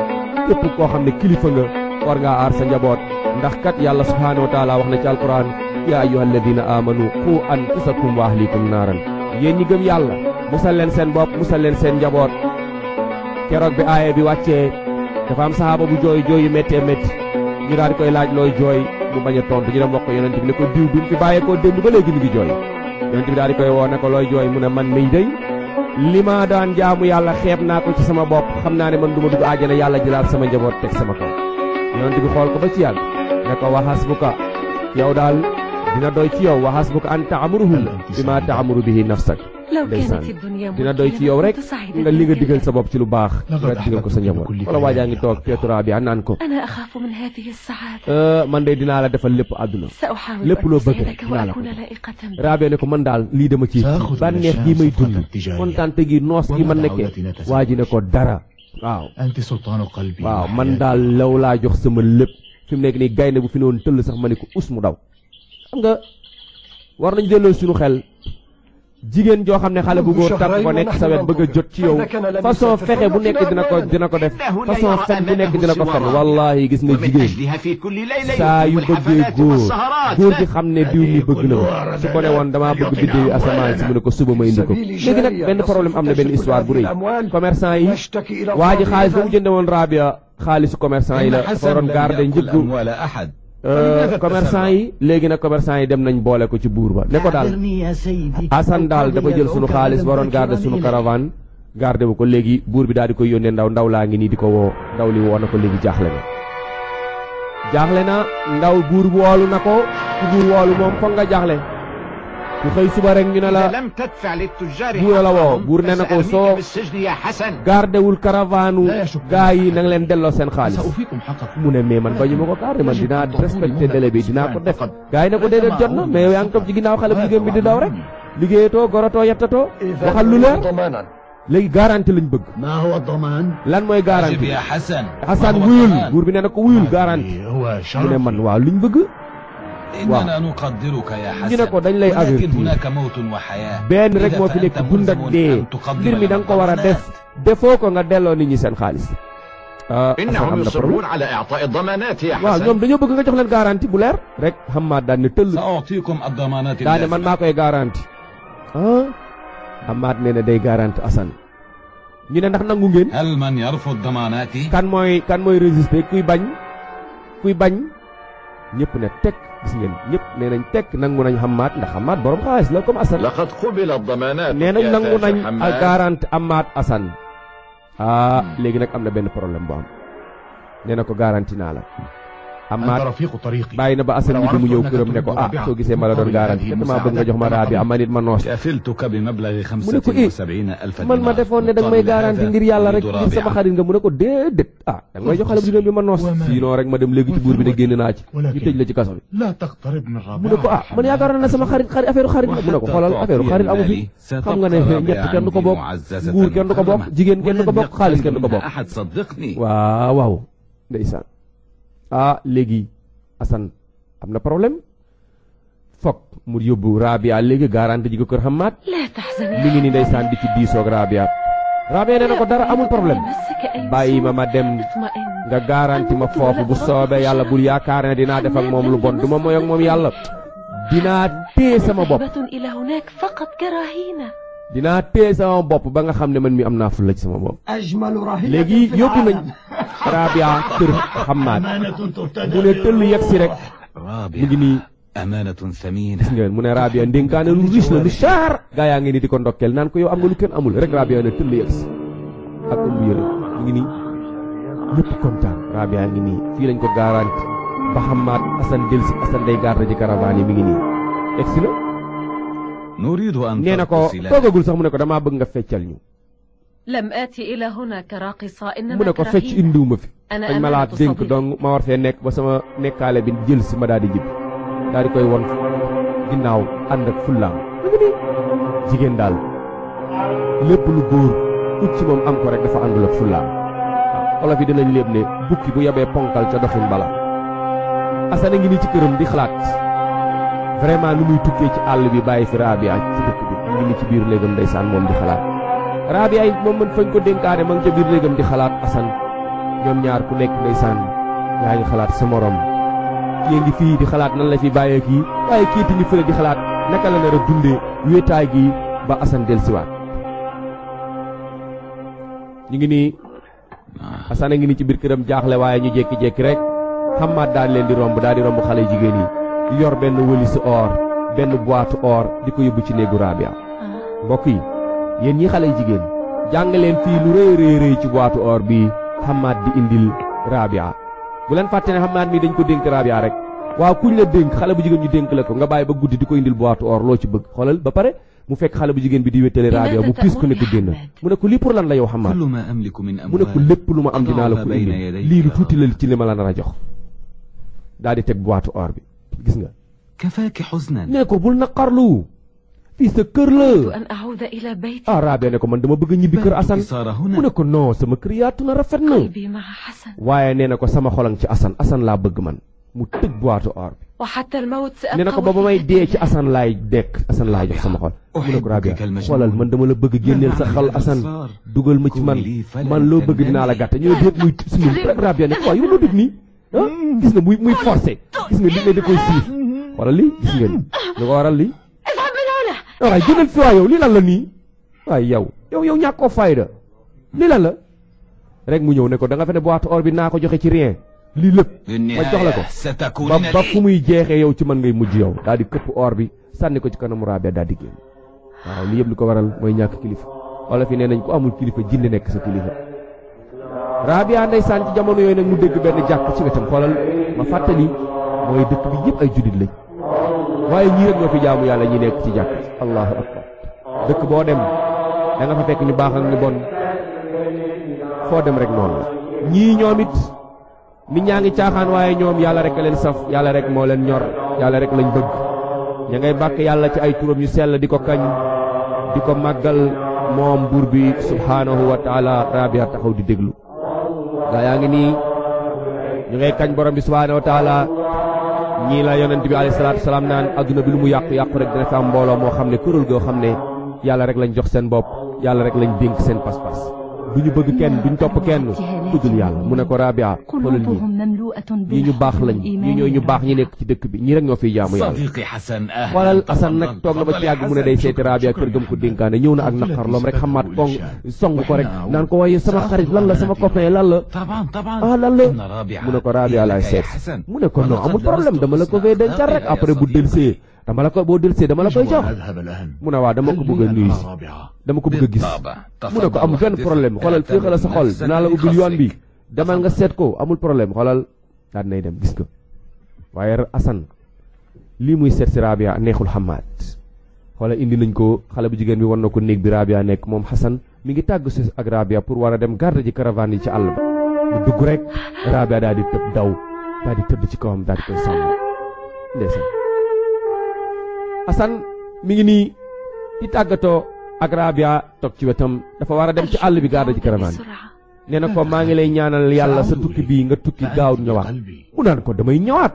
S1: képp koo xam ne kilifa nga war ngaa aar sa njaboot ndax kat yàlla subhaanahu wa taala wax na ci alquran yaa ayyuha alladina amanu qu anfusakum wa ahlikum naaran yéen ñi gëm yàlla musal leen seen bopp musal leen seen njaboot keroog bi aaye bi wàccee dafa am sahaaba bu jooy jooy yu méttee métti ñu daal di koy laaj looy jooy mu bañ a tontu ñu dem wax ko yonent bi ne ko diw bi mu fi bàyyeekoo démb ba léegi mi ngi jooy yonent bi daal di koy woo ne ko looy jooy mu ne man miy day li ma daan jaamu yàlla xeeb naa ko ci sama bopp xam naa ne man du ma dugg àjjana yàlla jëlaat sama njaboot teg sama kaw yonent bi xool ko ba ci yàgg ne ko wa hasbuka yow daal dina doy ci yow wa hasbuka an ta'muruhum bima ta'muru bihi nafsak ndeysaan dina doy ci yow rek nga li nga digal sa bopp ci lu baax nga digal ko sa njaboot wala waajaa ngi toog teetu Rabia naan ko man de dinaa la defal lépp àdduna lépp loo bëgg rek dinaa la ko Rabia ne ko man daal lii dama ci bànneex gi may dund kontaante gi noos gi man nekkee waa ji ne ko dara waaw man daal law laa jox sama lépp fi mu nekk nii gaynde bu fi ne woon tëll sax ma ne ko us mu daw xam nga war nañ delloo suñu xel jigéen joo xam ne xale bu góor takk ko nekk sa wet bëgg a jot ci yow façon fexe bu nekk dina ko def façon fen bu nekk dina ko fen wallahi gis nga jigéen saa yu bëggee góor gi xam ne diw mi bëgg na ma su ko ne woon damaa bëgg biddéew yi asamaan si mu ne ko suba ma indi ko léegi nag benn problème am na benn histoire bu rëy commerçant yi waa ji xaalis ba mu jënde woon Rabia xaalisu commerçant yi la dafa waroon garder njëggu commerçant yi léegi nag commerçant yi dem nañ boole ko ci buur ba ne ko daal Assane daal dafa jël sunu xaalis waroon garder sunu caravane garder bu ko léegi buur bi daal di koy yónnee ndaw laa ngi nii di ko woo ndaw li woo na ko léegi jaaxle na ndaw buur woolu na ko ku buur woolu moom foog nga jaaxle ku xëy suba rek ñu ne la buur la woo buur ne na ko soo gardewul caravane gaa yi na nga leen delloo seen xaalis mu ne mais man bañu ma ko garder man dinaa respecté délai bi dinaa ko def gaa yi ne ko déedéet jot na mais yow yaa ngi toog ci ginnaaw xale bu jigéen bi di daw rek liggéeyatoo gorotoo yettatoo waxal lu leer léegi garanti lañ bëgg lan mooy garanti Hassan wuyul buur bi ne na ko wuyul garanti mu ne man waaw luñ bëgg waaw ñu ne ko dañ lay avertir benn rek moo fi nekk dund ak dee mbir mi da nga ko war a def defoo ko nga delloo nit ñi seen xaalis
S2: إنهم يصرون على إعطاء الضمانات يا
S1: waaw
S2: حسن.
S1: ñoom dañoo bëgg nga jox leen garantie bu leer rek Hammad daan ne tëll
S4: سأعطيكم الضمانات
S1: daane man maa koy garantie Hammad nee na day garantie Assane ñu ne ndax nangu ngeen
S4: هل من يرفض ضماناتي؟
S1: kan mooy résister kuy bañ ñëpp ne tekk gis ngeen ñëpp nee nañ tekk nangu nañ Hammad ndax Hammad borom xaalis la comme Assane
S2: لقد قبل الضمانات
S1: nee nañ
S2: يا
S1: nangu
S2: تاج
S1: nañ
S2: حماد.
S1: garantie Hammad Assane léegi nag am na benn problème bu am nee na ko garantie naa la
S3: أنت
S1: Hammad
S3: رفيق طريقي
S1: bàyyi na ba Assane ñi mu ñëw këram ne ko soo gisee ma la doon garantie damaa bëgg nga jox ma Rabia ma nit ma noos
S4: كفلتك بمبلغ
S1: mu ne ko
S4: 75,000
S1: man ma defoon ne danga may garantie ngir yàlla rek ngir sama xarit nga mu ne ko déedéet danga may jox xale bu jigéen bi ma noos sinon rek ma dem léegi ci buur bi ne génn naa ci ñu tëj la ci kaso bi
S3: لا تقترب من
S1: mu ne ko
S3: رابعة
S1: man yaakaaroon na sama xarit affaire xarit la mu ne ko xoolal affaire xarit amu fi xam nga ne ñett kenn du ko bokk nguur kenn du ko bokk jigéen kenn du ko bokk xaalis kenn du ko bokk
S4: أحد صدقني
S1: waaw ndeysaan léegi Assane am na problème fokk mu yóbbu Rabia léegi garantie ji ko kër Hammad
S5: لا تحزن
S1: mi ngi ni ndeysaan di ci diisoog Rabia nee na ko dara amul problème bàyyi ma dem nga garantie ma foofu bu soobee yàlla bul yaakaar ne dinaa def ak moom lu bon du ma moy ak moom yàlla dinaa téye sama bopp
S5: إلى هناك فقط كراهينا
S1: dinaa téye sama bopp ba nga xam ne man mi am naa fulla ci sama bopp léegi yóbbu nañ Rabia kër Hammad mu ne tëll yegg si rek mu ngi nii
S4: أمانة ثمينة
S1: gis ngeen mu ne Rabia ndénkaane lu riche la lu cher gaa yaa ngi nii di ko ndokkeel naan ko yow am nga lu kenn amul rek Rabia ne tëll yegg si ak ëmb yëre mu ngi nii ñëpp kontaan Rabia ngi nii fii lañ ko garanti ba Hammad Assane delsi Assane day garde ji caravane yi mi ngi nii egg si na
S4: نريد أن
S1: nee na ko
S4: تغتسل
S1: toogagul sax mu ne ko damaa bëgg nga feccal ñu
S5: لم آتي إلى هنا كراقصة
S1: mu
S5: إنما
S1: ne ko fecc
S5: كراهينا
S1: indiwuma fi
S5: أنا
S1: dañ ma laa
S5: أمانة
S1: dénk
S5: صديق
S1: donc ma war fee nekk ba sama nekkaale bi jël si ma daal di jibbi daal di koy won ginnaaw ànd ak fullaam jigéen daal lépp lu góor ut ci moom am ko rek dafa àndul ak fullaam waaw olof yi dinañ léeb ne bukki bu yabee ponkal ca doxin bala Assane ngi nii ci këram di xalaat vraiment nu muy tukkee ci àll bi bàyyi fi Rabia ci dëkk bi mu ngi nii ci biir néegam ndeysaan moom di xalaat Rabia it moom mën fañ ko dénkaane ma ngi ca biir néegam di xalaat Assane ñoom ñaar ku nekk ndeysaan yaa ngi xalaat sa morom kii ngi fii di xalaat nan la fi bàyyee kii waaye kii ti ngi fële di xalaat naka la nar a dundee wéetaay gi ba Assane dellusiwaat ñu ngi nii Assane a ngi nii ci biir këram jaaxle waaye ñu jékki-jékki rek Hammad daal leen di romb xale jigéen yi yor benn wëlis or benn boîte or di ko yóbbu ci néegu Rabia mbokk yi yéen ñi xale jigéen jàng leen fii lu rëy rëy ci boîte or bi Hammad di indil Rabia bu leen fàtte ne Hammad mi dañ ko dénk Rabia rek waaw kuñ la dénk xale bu jigéen ñu dénk la ko nga bàyyi ba guddi di ko indil boîte or loo ci bëgg xoolal ba pare mu fekk xale bu jigéen bi di wéttale Rabia mu piis ko ne ko génn mu ne ko lii pour lan la yow Hammad
S4: كل ما أملك من
S1: mu ne ko
S4: أموال
S1: lépp lu ma am dinaa la ko indi lii lu tuuti la ci li ma la nar a jox daal di teg boîte or bi gis nga
S4: كفاك حزنا
S1: nee ko bul naqarlu fii sa kër
S5: أريد
S1: la
S5: أن أعود إلى بيتي
S1: Rabia ne ko man dama bëgg a ñibbi kër Assane
S4: صار
S1: mu
S4: هنا
S1: ne ko non sama kër yaatu na rafet na
S5: قلبي مع حسن
S1: waaye nee na ko sama xolang ci Assane laa bëgg man mu tëj boîte or bi
S5: وحتى الموت
S1: nee na ko ba may dee ci Assane laay dekk Assane laay jox sama xol mu ne ko Rabia xoolal man dama la bëgg génneel sa xol Assane dugal ma ci man loo bëgg dinaa la gàtte ñoo déet muy suñu Rabia ne ko yow loo def nii gis nga muy forcé gis nga li ne da koy siif xoolal lii gis ngeen lu ko waral lii waaye génneel fi waa yow lii lan la nii waaye yow ñàkkoo fayda lii lan la rek mu ñëw ne ko da nga fe ne boîte or bi naa ko joxe ci rien lii lépp ma jox la ko ba fu muy jeexee yow ci man ngay mujj yow daal di këpp or bi sànni ko ci kanamu Rabia daal di génn waaw lii yëpp li ko waral mooy ñàkk kilifa wala fi nee nañ ko amul kilifa jinne nekk sa kilifa Rabia ndeysaan ci jamono yooyu nag mu dégg benn jàkk ci wetam xoolal ma fàttali mooy dëkk bi yëpp ay jullit lañ waaye ñii rek ñoo fi jaamu yàlla ñi nekk ci jàkk allahu akbar dëkk boo dem da nga fa fekk ñu baax ak ñu bon foo dem rek noonu la ñii ñoom it nit ñaa ngi caaxaan waaye ñoom yàlla rek a leen saf yàlla rek moo leen ñor yàlla rek lañ bëgg ña ngay bàkk yàlla ci ay turam yu sell di ko kañ di ko màggal moom buur bi subhaanahu wa taala. Rabia taxaw di déglu gaa yaa ngi nii ñu ngay kañ borom bi subhaanahu wa taala ñii la yonent bi alayhi salaatu salaam naan adduna bi lu mu yàqu-yàqu rek dina fi am mbooloo moo xam ne kuréel goo xam ne yàlla rek lañ jox seen bopp yàlla rek lañ dénk seen pas-pas duñu bëgg kenn duñu topp kenn kudul yàlla mu ne ko Rabia xoolal ñii ñu baax lañ ñii ñooy ñu baax ñi nekk ci dëkk bi ñii rek ñoo fiy jaamu yàlla xoolal Assane nag toog na ba ci yàgg mu ne day seeti Rabia kër gam ko dénkaane ñëw na ak naqar loom rek xamaat pong song ko rek naan ko waaye sama xarit lan la sama copain lan la lan la mu ne ko Rabia laay seet mu ne ko non amul problème dama la ko fee dencal rek après bu delsee boo delsee dama la koy jox mu ne waa dama ko bëgg a nuyu si dama ko bëgg a gis mu ne ko amul benn problème xoolal fii xala sa xol dinaa la ubbil yoon bi demal nga seet ko amul problème xoolal daal nay dem gis ko waaye Assane lii muy seet si Rabia neexul xamaat xoolal indi nañ ko xale bu jigéen bi wan na ko néeg bi Rabia nekk moom Assane mi ngi tàgg si ak Rabia pour war a dem garde ji caravane yi ci àll ba mu dugg rek Rabia daal di tëb daw daal di tëdd ci kawam daal di koy sàmm ndeysaan Assane mi ngi nii di tàggatoo ak Rabia toog ci wetam dafa war a dem ci àll bi garde ji caravane nee na ko maa ngi lay ñaanal yàlla sa tukki bii nga tukki gaaw ñëwaat mu naan ko damay ñëwaat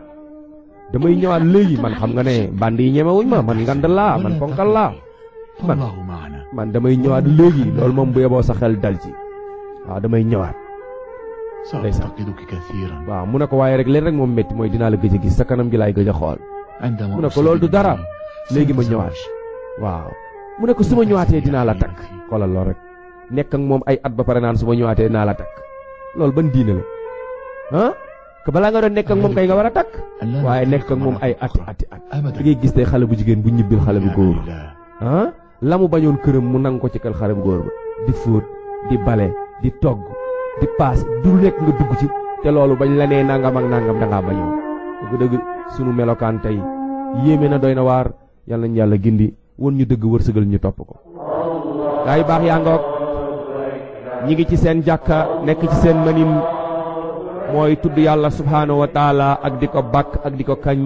S1: léegi man xam nga ne band yi ñemewuñ ma man ngand laa man ponkal laa man damay ñëwaat léegi loolu moom bu yeboo sa xel dal ci waaw damay ñëwaat ndeysaan waaw mu ne ko waaye rek leen rek moom métti mooy dinaa la gëj a gis sa kanam gi laay gëj a xool mu ne ko loolu du dara léegi ma ñëwaat waaw mu ne ko su ma ñëwaatee dinaa la takk xoolal lool rek nekk ak moom ay at ba pare naan su ma ñëwaatee dinaa la takk loolu ban diine la que balaa nga doon nekk ak moom kay nga war a takk waaye nekk ak moom ay ati da ngay gis tey xale bu jigéen bu ñibbil xale bu góor la mu bañoon këram mu nangu ko ci kër xale bu góor ba di fóot di bale di togg di paas du nekk nga dugg ci te loolu bañ la nee nangam ak nangam dangaa bañoon dëgg sunu melokaan tey yéeme na doy na waar yàlla nañu yàlla gindi won ñu dëgg wërsëgal ñu topp ko gaa yi baax yaa ngoog ñi ngi ci seen jàkka nekk ci seen manin mooy tudd yàlla subhaanahu wa taala ak di ko bàkk ak di ko kañ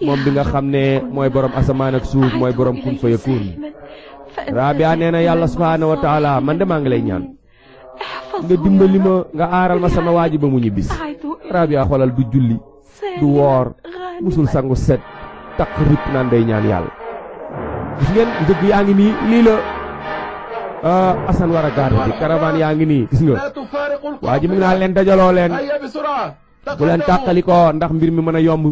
S1: moom bi nga xam ne mooy borom asamaan ak suuf mooy borom kun fa yakun Rabia nee na yàlla subhaanahu wa taala man de maa ngi lay ñaan nga dimbali ma nga aaral ma sama waaji ba mu ñibbis Rabia xoolal du julli du woor musul sangu set takk rip naan day ñaan yàlla gis ngeen dëgg yaa ngi nii lii la Assane war a garde di caravane yaa ngi nii gis nga waa ji mi ngi naan leen dajaloo leen bu leen tàqalikoo ndax mbir mi mën a yomb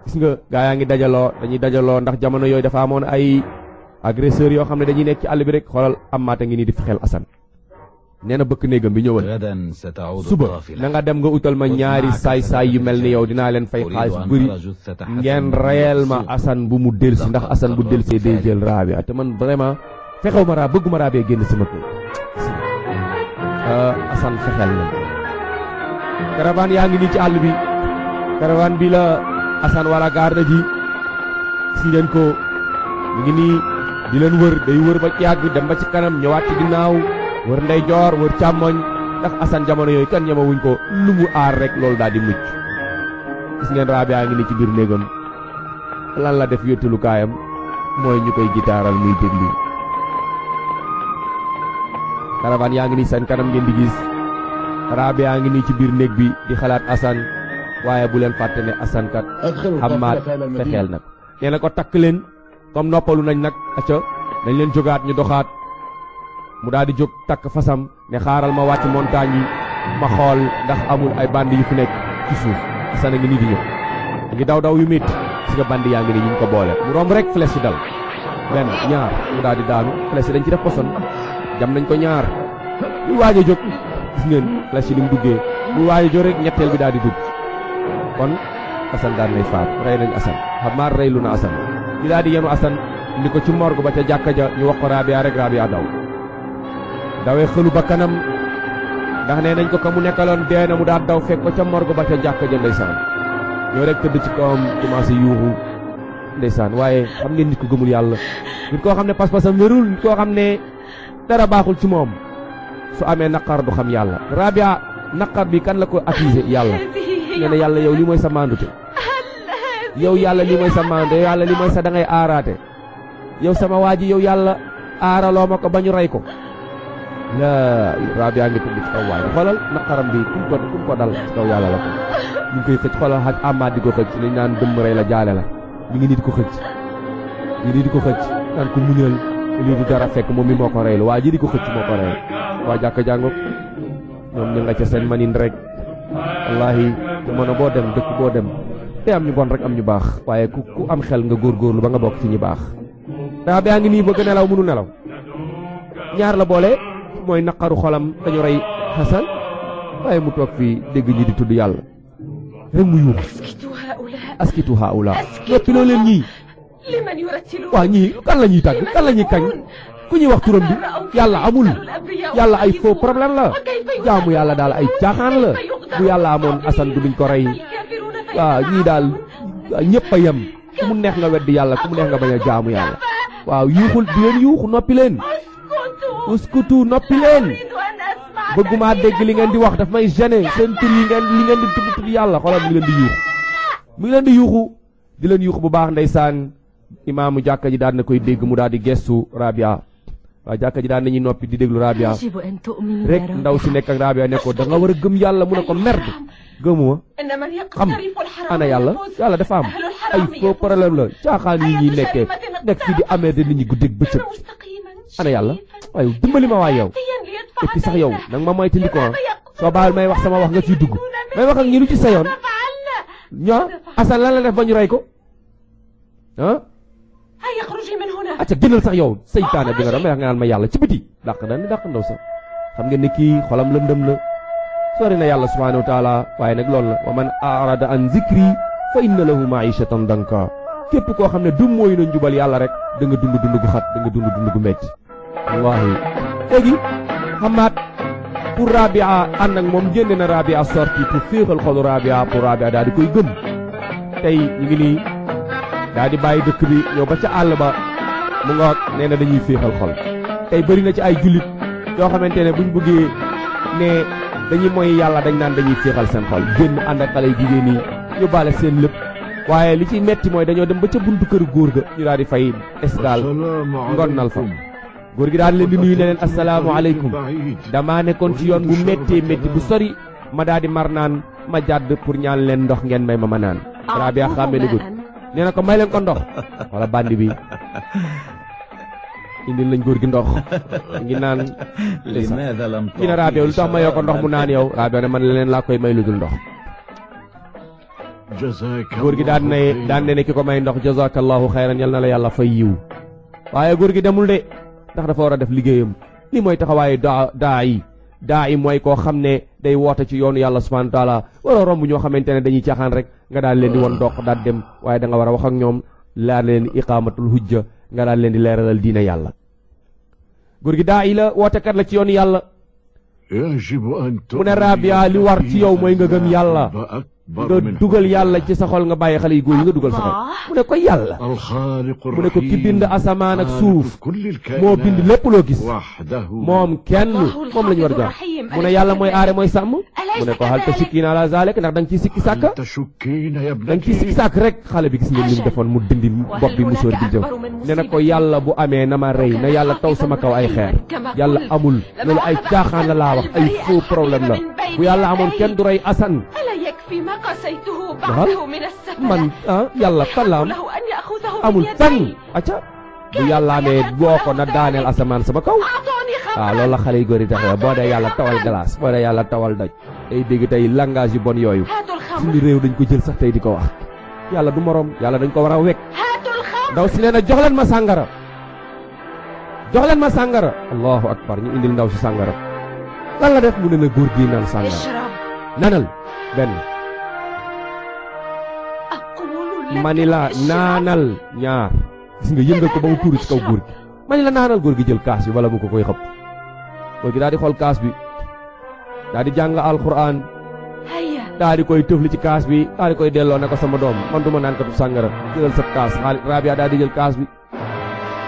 S1: gis nga gaa yaa ngi dañuy dajaloo ndax jamono yooyu dafa amoon ay agresseurs yoo xam ne dañuy nekk ci àll bi rek xoolal am maata ngi nii di fexeel Assane nee na bëkk néegam bi ñëwal suba na nga dem nga utal ma ñaari saay-saay yu mel ni yow dinaa leen fay xaalis bu bëri ngeen reyel ma Assane bu mu delsi ndax Assane bu delsee day jël Rabia te man vraiment fexew ma bëgguma Rabia génn sama kër Assane fexeel na caravane yaa ngi nii ci àll bi caravane bi la Assane wala garde ji gis ngeen ko mi ngi nii di leen wër day wër ba ci yàgg dem ba ci kanam ñëwaat ci ginnaaw wër ndeyjoor wër càmmoñ ndax Assane jamono yooyu kan ñemewuñ ko lu mu aar rek loolu daal di mucc gis ngeen Rabia ngi nii ci biir néegam lan la def wéttalu kaayam mooy ñu koy gitaaral muy déglu caravane yaa ngi nii seen kanam ngeen di gis Rabia ngi nii ci biir néeg bi di xalaat Assane waaye bu leen fàtte ne Asan kat Hammaad fexeel nag nee na ko takk leen comme noppalu nañ nag acca nañ leen jógaat ñu doxaat mu daal di jóg takk fasam ne xaaral ma wàcc montagne yi ma xool ndax amul ay bandi yu fi nekk ci suuf Asan a ngi nii di ñëw ngi daw yu métti si nga bandi yaa ngi nii ñu ko boole mu romb rek flèche yi dal benn ñaar mu daal di daanu flèche yi dañ ci def poson jam nañ ko ñaar muy waaj a jóg gis ngeen flèche yi ni mu duggee muy waaj a jóg rek ñetteel bi daal di dugg kon Asan daan nay faat rey nañ Asan Hammaad rey lu na Asan ñu daal di yenu Asan indi ko ci morgue ba ca jàkka ja ñu wax ko Rabia rek Rabia dawee xëlu ba kanam ndax nee nañ ko ka mu nekkaloon dee na mu daal daw fekk ko ca morgue ba ca jàkka ja ndeysaan ñoo rek tëdd ci kawam commencé yuuxu ndeysaan waaye xam ngeen nit ko gëmul yàlla nit koo xam ne pas-pasam wérul nit koo xam ne dara baaxul ci moom su amee naqar du xam yàlla Rabia naqar bi kan la ko accusé yàlla nee na yàlla yow li mooy sa mandute yow yàlla li mooy sa mandute yow yàlla li mooy sa da ngay aaraate yow sama waa ji yow yàlla aaraloo ma ko ba ñu rey ko la Rabia ngi tëdd ci kaw waaye xoolal naqaram bi kum ko dal ci kaw yàlla la ko ñu ngi koy xëcc xoolal ak Hammaad di ko xëcc lañ naan dëmm rey la jaale la mi ngi nii di ko xëcc di ko xëcc naan ko muñal lii du dara fekk moom mi moo ko reylu waa ji di ko xëcc moo ko rey waa jàkka jàngook ñoom ñu nga ca seen manin rek wallaahi jamono boo dem dëkk boo dem te am ñu bon rek am ñu baax waaye ku am xel nga góorgóorlu ba nga bokk ci ñi baax Rabia ngi nii bëgg nelaw mënu nelaw ñaar la boole mooy naqaru xolam dañu rey Hasan waaye mu toog fii dégg ñi di tudd yàlla rek mu yuux askitu haula noppiloo leen ñii waa ñii kan la ñuy tàgg kan la ñuy kañ ku ñuy wax turam bi yàlla amul yàlla ay faux problème la jaamu yàlla daal ay caaxaan la bu yàlla amoon Asan du duñ ko rey waaw ñii daal ñëpp a yem ku mu neex nga weddi yàlla ku mu neex nga bañ a jaamu yàlla waaw yuuxul di leen yuuxu noppi leen uskutu noppi leen bëgguma dégg li ngeen di wax daf may gêner seen tur yi li ngeen di tudd yàlla xoolal mu ngi leen di yuuxu mu ngi leen di yuuxu di leen yuuxu bu baax ndeysaan imaamu jàkka ji daan na koy dégg mu daal di gestu Rabia waaw jàkka ji daan nañuy noppi di déglu Rabia rek ndaw si nekk ak Rabia ne ko da nga war a gëm yàlla mu ne ko merde gëmuma xam ana yàlla yàlla dafa am ay faux problème la caaxaan yi ñuy nekkee nekk fii di amee de nit ñi guddeeg bëccëg ana yàlla waaye dimbali ma waay yow et puis sax yow nag ma moytandi ko soo baal may wax sama wax nga ciy dugg may wax ak ñi lu ci sayoon ñoo Asan lan la def ba ñu rey ko ah acca génnal sax yow seytaane bi nga doon may wax nga naan ma yàlla ci biti dàq na ni dàq ndaw sax xam ngeen ne kii xolam lëndëm la sori na yàlla subhanahu wa taala waaye nag loolu la wa man arada an zikri fa inna lahu maishatan danka képp koo xam ne du mooy na njubal yàlla rek da nga dund gu xat da nga dund gu metti wallahi léegi Hammaad pour Rabia ànd ak moom génne na Rabia sorti pour féexal xolu Rabia pour Rabia daal di koy gëm tey ñu ngi nii daal di bàyyi dëkk bi ñëw ba ca àll ba mu nga nee na dañuy féexal xol tey bëri na ci ay jullit yoo xamante ne buñ bëggee ne dañuy mooy yàlla dañ naan dañuy féexal seen xol génn ànd ak xale yu jigéen yi yóbbaale seen lépp waaye li ci metti mooy dañoo dem ba ca buntu kër góor ga ñu daal di fay escale ngonnal fa góor gi daal leen di nuyu ne leen asalaamaaleykum damaa nekkoon ci yoon bu méttee métti bu sori ma daal di mar naan ma jàdd pour ñaan leen ndox ngeen may ma naan Rabia xàmme ni gut nee na ko may leen ko ndox wala bandi bi indil lañ góor gi ndox ngi naan kii na Rabia lu tax mayoo ko ndox mu naan yow Rabia ne man leen laa koy may lu dul ndox góor gi daan ne ki ko may ndox jazakallahu xayran yal na la yàlla fay yiw waaye góor gi demul de ndax dafa war a def liggéeyam li mooy taxawaayu daa yi mooy koo xam ne day woote ci yoonu yàlla subhanahu wa taala war a romb ñoo xamante ne dañuy caaxaan rek nga daal leen di won dox daal dem waaye da nga war a wax ak ñoom leer leen iqaamatul hujja nga daal leen di leeralal diina yàlla góor gi daa yi la wootekat la ci yoonu yàlla mu ne Rabia li war ci yow mooy nga gëm yàlla nga dugal yàlla ci sa xol nga bàyyi xale yu góor yi nga dugal sa xol mu ne ko yàlla mu ne ko ki bind asamaan ak suuf moo bind lépp loo gis moom kenn moom la ñu war a jox mu ne yàlla mooy aare mooy sàmm mu ne ko hal tashukkiina ala zalik ndax da nga ciy sikki sàkk da nga ciy sikki sàkk rek xale bi gis ngeen ni mu defoon mu dindi bopp bi musóor bi jëm ne na ko yàlla bu amee na ma rey na yàlla taw sama kaw ay xeer yàlla amul loolu ay caaxaan la laa wax ay faux problème la bu yàlla amoon kenn du rey Asan
S5: يكفي ما قسيته بعده من السفلة
S1: man yàlla talaam
S5: له أن يأخذه
S1: amul
S5: من
S1: fenn
S5: يدي
S1: acca bu yàlla amee boo ko na daaneel asamaan sama kaw
S5: أعطوني
S1: waaw
S5: خمرا
S1: loolu la xale yu góor yi taxawee boo dee yàlla tawal glace boo dee yàlla tawal doj day dégg tey langage yu bon yooyu
S5: هاتوا الخمر
S1: suñu réew dañ ko jël sax tey di ko wax yàlla du morom yàlla dañ ko war a wekk
S5: هاتوا الخمر
S1: ndaw si nee na jox leen ma sàngara jox leen ma sàngara allahu akbar ñu indil ndaw si sàngara lan la def mu ne na góor gi naan sàngara
S5: اشرب
S1: nanal benn
S5: أقول لك
S1: mani la
S5: اشرب.
S1: naanal ñaar gis nga yëngal ko ba mu tuuru ci kaw góor gi mani la naanal góor gi jël kaas bi wala mu ko koy xëpp góor gi daal di xool kaas bi daal di jàng alquran
S5: هيا
S1: daal di koy tëfli ci kaas bi daal di koy delloo ne ko sama doom man duma naan katu sàngara jëlal sa kaas Rabia daal di jël kaas bi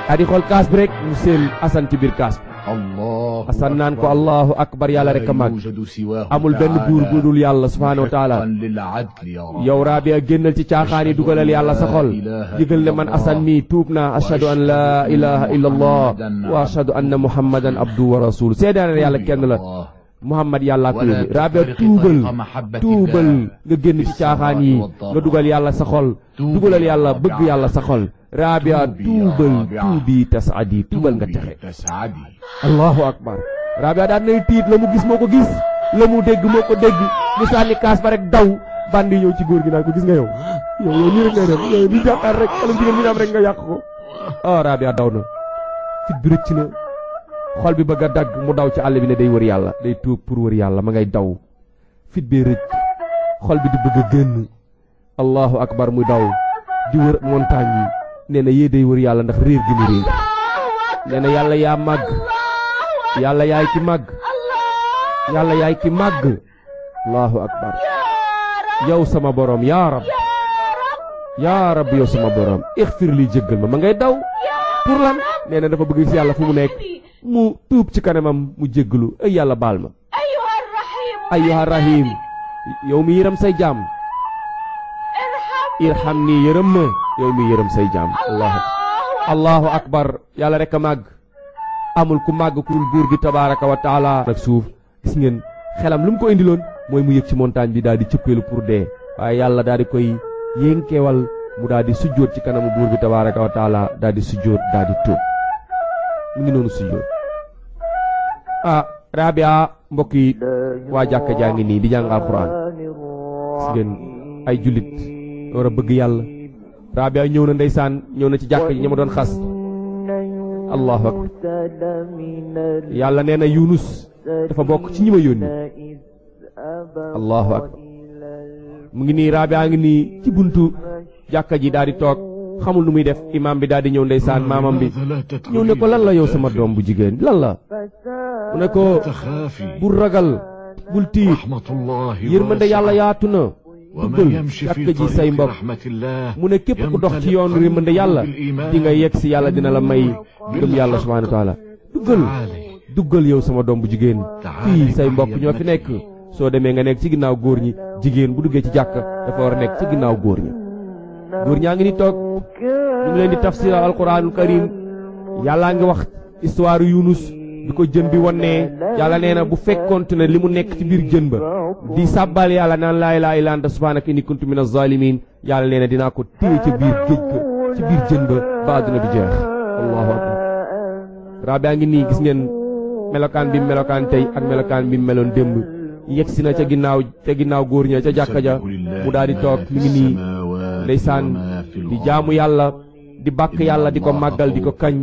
S1: daal di xool kaas bi rek mu seen Asan ci biir kaas bi
S3: الله
S1: Asan naan ko allahu akbar yàlla rek a mag
S3: يوجد سواه
S1: amul benn buur bu dul yàlla subhaanahu wa taala
S3: محقا للعدل يا رب
S1: yow Rabia génnal ci caaxaan yi dugalal yàlla sa xol digal ne man Asan mii tuub naa ashhadu an laa ilaha illa allah wa ashhadu anna muhammadan abdu wa rasul seedaane yàlla kenn la Muhammad yàlla ko yónni Rabia tuubal nga génn ci caaxaan yi nga dugal yàlla sa xol dugalal yàlla bëgg yàlla sa xol Rabia tuubal tuubi tasadi tuubal nga texe
S3: تسعدي
S1: allahu akbar Rabia daan nay tiit la mu gis moo ko gis la mu dégg moo ko dégg mu sànni kaas ba rek daw bandi ñëw ci góor gi naan ko gis nga yow nii rek ngay def yow di jàkkaar rek xale jigéen mi am rek nga yàq ko Rabia daw na fit bi rëcc na xol bi bëgg a dagg mu daw ci àll bi ne day wër yàlla day tuub pour wër yàlla ma ngay daw fit bee rëcc xol bi di bëgg a génn allahu akbar muy daw di wër montagne yi nee na yee day wër yàlla ndax réer gi mu réer nee na yàlla yaa màgg yàlla yaay ki màgg yàlla yaay ki màgg allahu akbar yow sama borom yaa rab yaa rab yow sama borom ixfir li jéggal ma ngay daw pour lan nee na dafa bëgg si yàlla fu mu nekk mu tuub ci kanamam mu jéggalu ay yàlla baal ma
S5: أيها الرحيم
S1: ayyuha rahim yow mi yërëm say jaam irham nii yërëm ma yow mi yërëm say jaam allahu akbar yàlla rek a màgg amul ku màgg ku dul buur gi tabaraka wa taala nag suuf gis ngeen xelam lu mu ko indiloon mooy mu yëg ci montagne bi daal di cëppeelu pour dee waaye yàlla daal di koy yénkeewal mu daal di sujjóot ci kanamu buur bi tabaraka wa taala daal di sujjóot daal di tuub mu ngi noonu sujjóot Rabia mbokk yi waa jàkka jaa ngi nii di jàng alxuraan gis ngeen ay jullit war a bëgg yàlla Rabia ñëw na ndeysaan ñëw na ci jàkka ji ña ma doon xas allahu akbar yàlla nee na Yunus dafa bokk ci ñi ma yónni allahu akbar mu ngi nii Rabia ngi nii ci buntu jàkka ji daal di toog xamul nu muy def imam bi daal di ñëw ndeysaan maamam bi ñëw ne ko lan la yow sama doom bu jigéen lan la mu ne ko bul ragal bul tiit yërmande yàlla yaatu na duggal jàkka ji say mbokk mu ne képp ku dox ci yoonu yërmande yàlla di nga yegg si yàlla dina la may gëm yàlla subhanahu wa taala duggal yow sama doom bu jigéen fii say mbokk ñoo fi nekk soo demee nga nekk ci ginnaaw góor ñi jigéen bu duggee ci jàkka dafa war a nekk ci ginnaaw góor ñi góor ñaa ngi ni toog ñu ngi leen di tafsir alquranul karim yàllaa ngi wax histoire Yunus bi ko jën bi wonnee yàlla nee na bu fekkoonte ne li mu nekk ci biir jën ba di sàbbal yàlla naan laa ilaaha illa anta subhaanaka inni kuntu minaz zaalimiin yàlla nee na dinaa ko téye ca biir géej ga ci biir jën ba àdduna bi jeex allahu akbar Rabia ngi nii gis ngeen melokaan bi melokaan tey ak melokaan bi meloon démb yegsi na ca ginnaaw góor ña ca jàkka ja mu daal di toog mi ngi nii ndeysaan di jaamu yàlla di bàkk yàlla di ko màggal di ko kañ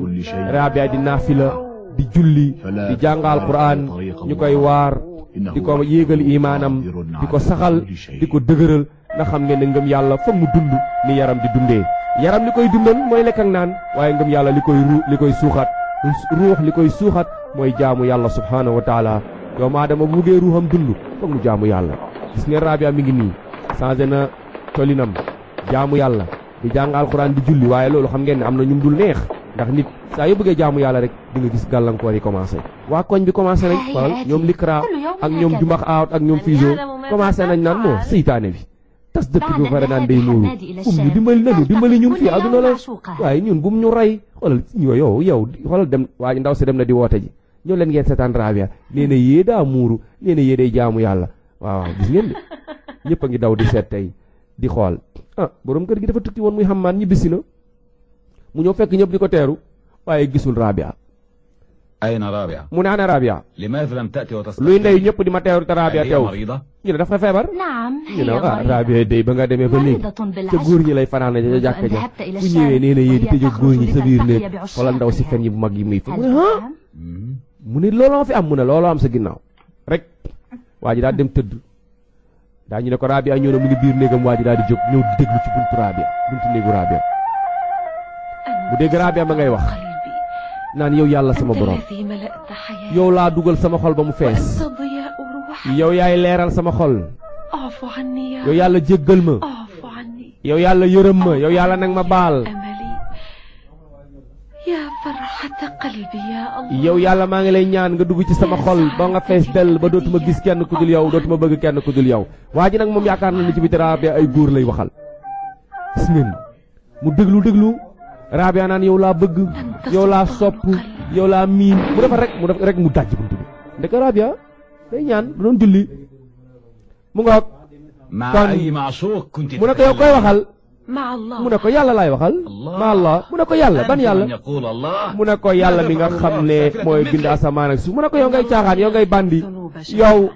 S1: Rabia di naafila di julli di jàngal Qur'an ñu koy waar di ko yéegal imaanam di ko saxal di ko dëgëral nga xam ngeen ne ngëm yàlla foog mu dund ni yaram di dundee yaram li koy dundal mooy lekk ak naan waaye ngëm yàlla li koy suuxat ruux li koy suuxat mooy jaamu yàlla subhaanahu wa taala doomu aadama bu buggee ruuxam dund foog mu jaamu yàlla gis ngeen Rabia mi ngi nii changé na colinam jaamu yàlla di jàng alxuraan di julli waaye loolu xam ngeen ne am na ñum dul neex ndax nit saa yoo bëggee jaamu yàlla rek di nga gis gàllankoor yi commencé waa koñ bi commencé nañ xoolal ñoom Likra ak ñoom Jumax Aawat ak ñoom Fiso commencé nañ naan moo seytaane bi tas dëkk bi ba pare naan day muuru ñu dimbali ñun fii àdduna la waaye ñun bum ñu rey xoolal yow xoolal dem waa ndaw si dem na di woote ji ñëw leen ngeen seetaan Rabia nee na yee daa muuru nee na yee day jaamu yàlla waaw gis ngeen de ñëpp a ngi daw di seet tey di xool borom kër gi dafa tukki woon muy Hammaan ñibbisi na mu ñëw fekk ñëpp di ko teeru waaye gisul Rabia.
S4: ayna Rabia.
S1: mu ne ana Rabia.
S4: limaadha lam ta'ti wa tastasqi.
S1: luy ndey ñëpp di ma teeru te Rabia teew. ñu ne dafa feebar. ñu ne Rabia day ba nga demee ba léegi ca góor ñi lay fanaan ca jàkka ja bu ñëwee nee na yéen di tëj góor ñi sa biir néeg xoolal ndaw si fen yi bu mag yi muy fa mu ne mu ne looloo fi am mu ne looloo am sa ginnaaw rek waa ji daal dem tëdd daa ñu ne ko Rabia ñëw na mu ngi biir néegam waa ji daal di jóg ñëw di déglu ci buntu néegu Rabia bu dégg Rabia ma ngay wax naan yow yàlla sama borom yow laa dugal sama xol ba mu fees yow yaay leeral sama xol yow yàlla jéggal ma yow yàlla yërëm ma yow yàlla nag ma baal yow yàlla maa ngi lay ñaan nga dugg ci sama xol ba nga fees dell ba dootuma gis kenn ku dul yow dootuma bëgg kenn ku dul yow waa ji nag moom yaakaar na ni ci biti Rabia ay góor lay waxal gis ngeen mu déglu Rabia naan yow laa bëgg yow laa sopp yow laa miin mu defar rek mu dajj buntu bi ndeke Rabia day ñaan doon julli mu ngoog kon mu ne ko yow koy waxal mu ne ko yàlla laay waxal ma Allah mu ne ko yàlla ban yàlla mu ne ko yàlla mi nga xam ne mooy bind asamaan ak suuf mu ne ko yow ngay caaxaan yow ngay bandi yow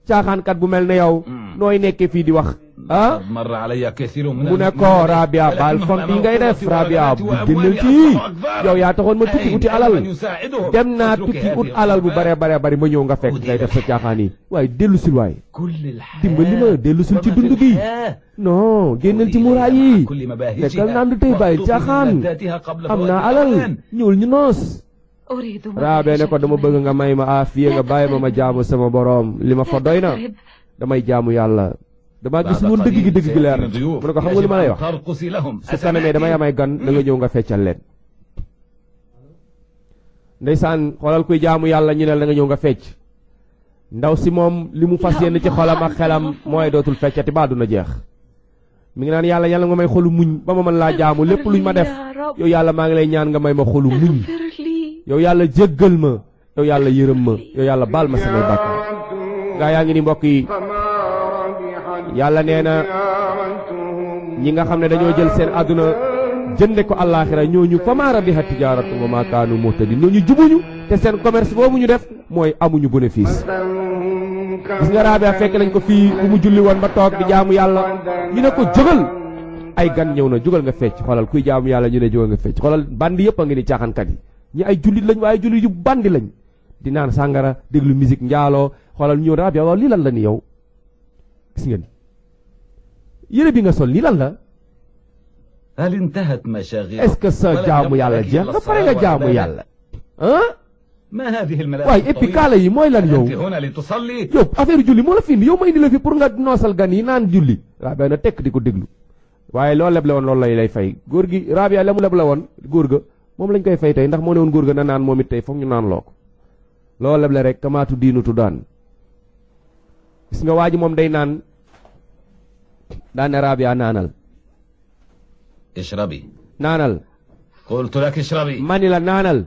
S1: caaxaankat bu mel ne yow nooy nekkee fii di wax mu ne ko Rabia baal fam bi ngay def Rabia bu génnal kii yow yaa taxoon ma tukki uti alal dem naa tukki ut alal bu bare bari ma ñëw nga fekk ngay def sa caaxaan yi waaye dellusil waay dimbali ma dellusil ci dund gi non génnal ci muraay yi fekkal naan du tey bàyyi caaxaan am naa alal ñëwul ñu noos Rabia ne ko dama bëgg nga may ma aafiya nga bàyyi ma jaamu sama boroom li ma fa doy na damay jaamu yàlla damaa gis woon dëgg gi leer mu ne ko xam nga li ma lay wax su kanamee damay amay gan da nga ñëw nga feccal leen ndeysaan xoolal kuy jaamu yàlla ñu ne la nga ñëw nga fecc ndaw si moom li mu fas yéene ci xolam ak xelam mooy dootul feccati ba duna jeex mi ngi naan yàlla nga may xolu muñ ba ma mën laa jaamu lépp luñ ma def yow yàlla maa ngi lay ñaan nga may ma xolu muñ yow yàlla jéggal ma yow yàlla yërëm ma yow yàlla baal ma samay bàkkaar gaa yaa ngi ni mbokk yi yàlla nee na ñi nga xam ne dañoo jël seen àdduna jënde ko àllaaxira ñooñu famaa rabihat tijaaratuhum wa maa kaanu muhtadin ñooñu jubuñu te seen commerce boobu ñu def mooy amuñu bénéfice gis nga Rabia fekk nañ ko fii bu mu julli woon ba toog di jaamu yàlla ñu ne ko jógal ay gan ñëw na jógal nga fecc xoolal kuy jaamu yàlla ñu ne jógal nga fecc xoolal bandi yëpp a ngi ni caaxaankat yi ñi ay jullit lañ waaye jullit yu bandi lañ di naan sàngara déglu musique njaaloo xoolal ñëw Rabia waaw lii lan la ni yow gis ngeen yére bi nga sol lii lan la est-ce que sa jaamu yàlla jeex nga pare nga jaamu yàlla waaye et puis kaala yi mooy lan yow yow affaire julli moo la fi indi yow ma indi la fi pour nga noosal gan yi naan julli Rabia na tekk di ko déglu waaye loo leble woon loolu lay fay góor gi Rabia la mu leble woon góor ga moom lañ koy fay tey ndax moo ne woon góor ga na naan moom it tey foog ñu naan loo ko loo leble rek kamaatu diinutu daan gis nga waa ji moom day naan daan ne Rabia naanal
S4: ishrabi
S1: naanal
S4: qultu lak ishrabi
S1: mani la naanal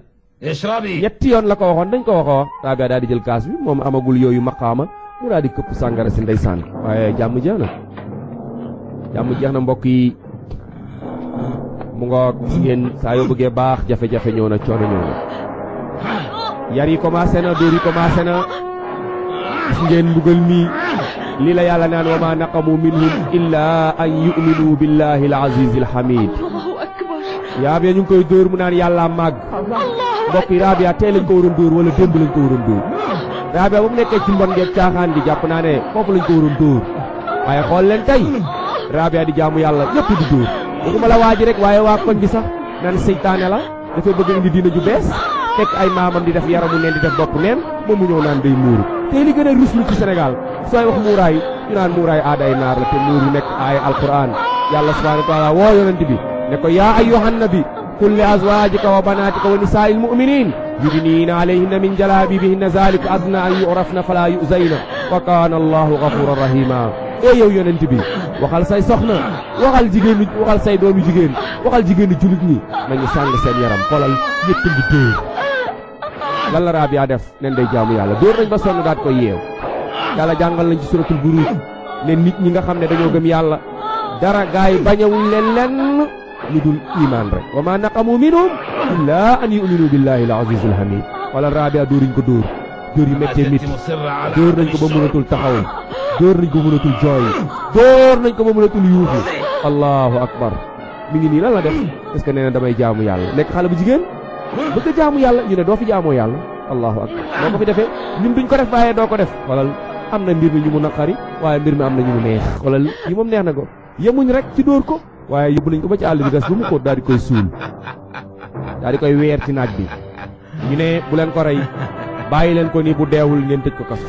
S4: ishrabi
S1: ñetti yoon la ko waxoon dañ ko wax Rabia daal di jël kaas bi moom amagul yooyu maqaama mu daal di këpp sàngara si ndeysaan waaye jàmm jeex na mbokk yi mu nga gis ngeen saa yoo bëggee baax jafe-jafe ñëw na coono ñëw na yar yi commencé na dóor yi commencé na gis ngeen mbugal mi lii la yàlla naan wa ma naqamu minhum illa an yu'minu billahi al-aziz al-hamid Rabia ñu ngi koy dóor mu naan yàlla màgg mbokk yi Rabia tey lañ ko waroon dóor wala démb lañ ko waroon dóor Rabia ba mu nekkee ci mbon ngeeg caaxaan di jàpp naa ne foofu lañ ko waroon dóor waaye xool leen tey Rabia di jaamu yàlla ñëpp di dóor waxuma la waa ji rek waaye waa koñ bi sax naan seytaane la dafay bëgg indi diina ju bees fekk ay maamam di def yaramu neen di def bopp neen moom mu ñëw naan day muuru tey li gën a ruslu ci Sénégal sooy wax muuraay ñu naan muuraay aaday naar la te muuru nekk ay alquran yàlla subhanahu wa taala woo yonent bi ne ko yaa ayyuhan nabi qul li azwajika wa banatika wa nisaa'il mu'minin yudniina alayhinna min jalabibihinna zalika adna an yu'rafna fala yu'zayna wa kana allahu ghafuran rahima yow yonent bi waxal say soxna waxal jigéen ñi waxal say doomi jigéen waxal jigéen ñi julit ñi nañu sàng seen yaram xoolal ñëpp ngi dóor lan la Rabia def nen day jaamu yàlla dóor nañ ba sonn daat koy yeew yàlla jàngal nañ ci suratul buruj ne nit ñi nga xam ne dañoo gëm yàlla dara gaay bañawuñ leen lenn lu dul iman rek wa ma naqamu minhum illa an yu'minu billahi al-azizil hamid wala Rabia dóoriñ ko dóor yu méttee mit dóor nañ ko ba mënatul taxaw dóor nañ ko mënatul jooy dóor nañ ko ba mënatul yuuxu allahu akbar mi ngi nii lan la def est-ce que nee na damay jaamu yàlla nekk xale bu jigéen bëgg jaamu yàlla ñu ne doo fi jaamoo yàlla allahu akbar doo ko fi defee ñun duñ ko def bàyyee doo ko def walal am na mbir mi ñu mu naqari waaye mbir mi am na ñu mu neex walal yi moom neex na ko yemuñ rek ci dóor ko waaye yóbbu nañ ko ba ci àll bi gas ba mu ko daal di koy suul daal di koy weer ci naaj bi ñu ne bu leen ko rey bàyyi leen ko nii bu deewul ngeen tëj ko kaso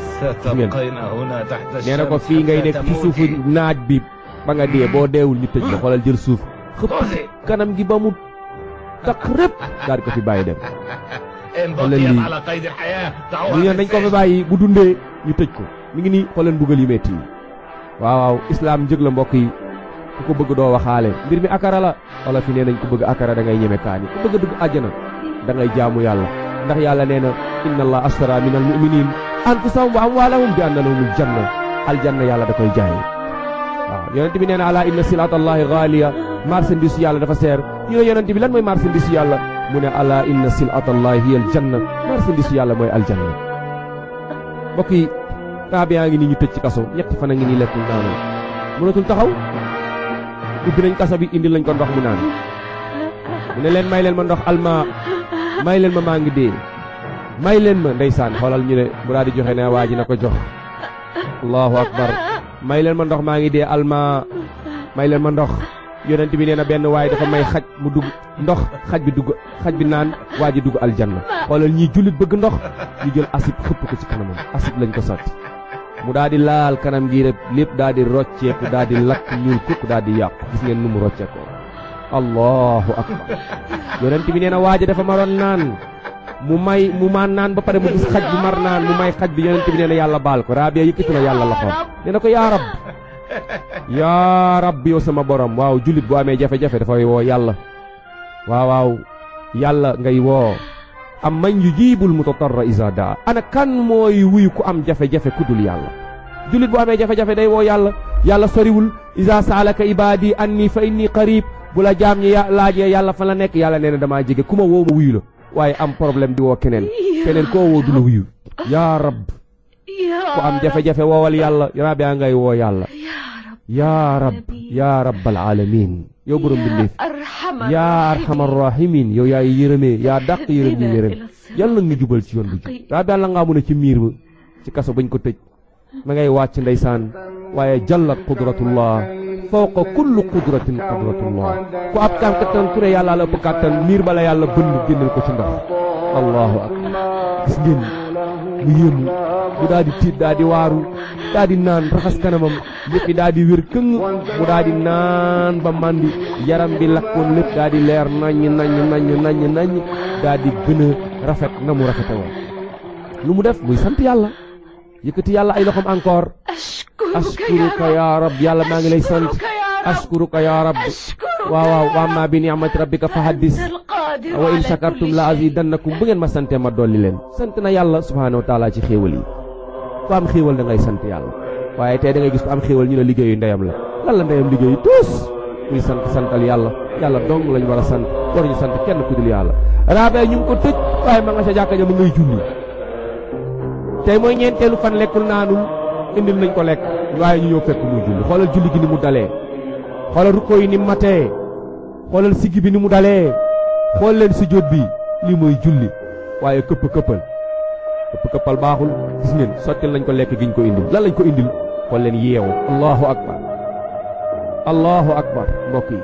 S1: nee na ko fii ngay nekk ci suufu naaj bi ba nga dee boo deewul ñu tëj la xoolal jël suuf xëpp kanam gi ba mu takk rëpp daal di ko fi bàyyi dem xoolal lii ñu ne dañ ko fi bàyyi bu dundee ñu tëj ko mi ngi nii xoolal mbugal yu metti yi waaw islaam njëg la mbokk yi ku ko bëgg doo waxaale mbir mi akara la wala fi nee nañ ku bëgg akara da ngay ñeme kaani ku bëgg dugg àjjana da ngay jaamu yàlla ndax yàlla nee na inna allah ashtara min al mu'minin anfusahum wa amwalahum bi anna lahumul janna aljanna yàlla da koy jaay waaw yonent bi nee na ala inna silata allahi ghaliya marchandise yàlla dafa seer ñu ne yonent bi lan mooy marchandise yàlla mu ne ala inna silata allahi hiya aljanna marchandise yàlla mooy aljanna mbokk yi Rabia ngi nii ñu tëj ci kaso ñetti fan a ngi nii lekkul naanul mënatul taxaw ubbi nañ kaso bi indil lañ ko ndox mu naan mu ne leen may leen ma ndox alma may leen ma maa ngi dee may leen ma ndeysaan xoolal ñu ne mu daal di joxe ne waa ji na ko jox allahu akbar may leen ma ndox maa ngi dee alma may leen ma ndox yonent bi nee na benn waaye dafa may xaj mu dugg ndox xaj bi naan waa ji dugg aljanna xoolal ñii jullit bëgg ndox ñu jël asib xëpp ko ci kanamam asib lañ ko sotti mu daal di laal kanam gi rek lépp daal di rocceeku daal di lakk ñuul kukk daal di yàqu gis ngeen nu mu rocceekoo allahu akbar yonent bi nee na waaja dafa maroon naan mu maan naan ba pare mu gis xaj bi mar naan mu may xaj bi yonent bi nee na yàlla baal ko Rabia yëkkati na yàlla loxoom nee na ko yaa rab yow sama borom waaw jullit bu amee jafe-jafe dafay woo yàlla waaw yàlla ngay woo am man yujibul mutatarra iza daa ana kan mooy wuyu ku am jafe-jafe ku dul yàlla jullit bu amee jafe-jafe day woo yàlla soriwul iza saalaka ibadi anni fa inni qarib bu la jaam ñi laajee yàlla fan la nekk yàlla nee na damaa jege ku ma woo ma wuyu la waaye am problème di woo keneen koo woo du la wuyu yaa rab ku am jafe-jafe woowal yàlla Rabia ngay woo yàlla yaa rabbal alamin yow borom bindeef yaa arhamar rahimin yow yaay yërëmee yaa dàq yërëm ñu yërëm yàlla nga jubal ci yoon bu jub Rabia la ngaa mun a ci miir ba ci kaso bañ ko tëj ma ngay wàcc ndeysaan waaye jallat qudratullah fawqa kullu qudratin qudratullah ku ab kàttan ku ne yàlla la ëpp kàttan miir bala yàlla bënn génneel ko ci ndox allahu akbar gis ngeen mu yéemu mu daal di tiit daal di waaru daal di naan raxas kanamam yëppi daal di wér këng mu daal di naan ba màndi yaram bi lakkoon lépp daal di leer naññ daal di gën a rafet na mu rafete woon lu mu def muy sant yàlla yëkkati yàlla ay loxom encore ashkuruka ya rab yàlla maa ngi lay sant ashkuruka ya rab waaw wa amma bi ni'mati rabbika fa haddis wa in shakartum la azidannakum bu ngeen ma sante ma dolli leen sant na yàlla subhanahu wa taala ci xéewal yi ku am xéewal da ngay sant yàlla waaye tey da ngay gis ku am xéewal ñu ne liggéeyu ndeyam la lan la ndeyam liggéeyu tous muy santal yàlla dong lañ war a sant waruñu sant kenn ku dul yàlla Rabia ñu ngi ko tëj waaye ma nga sa jàkka ja ma ngay julli tey mooy ñeenteelu fan lekkul naanul indil nañ ko lekk waaye ñu ñëw fekk muy julli xoolal julli gi ni mu dalee xoolal rukkoo yi ni mu matee xoolal siggi bi ni mu dalee xool leen sujjóot bi lii mooy julli waaye këppal baaxul gis ngeen sottil nañ ko lekk giñ ko indil lan lañ ko indil xool leen yeewu allahu akbar mbokk yi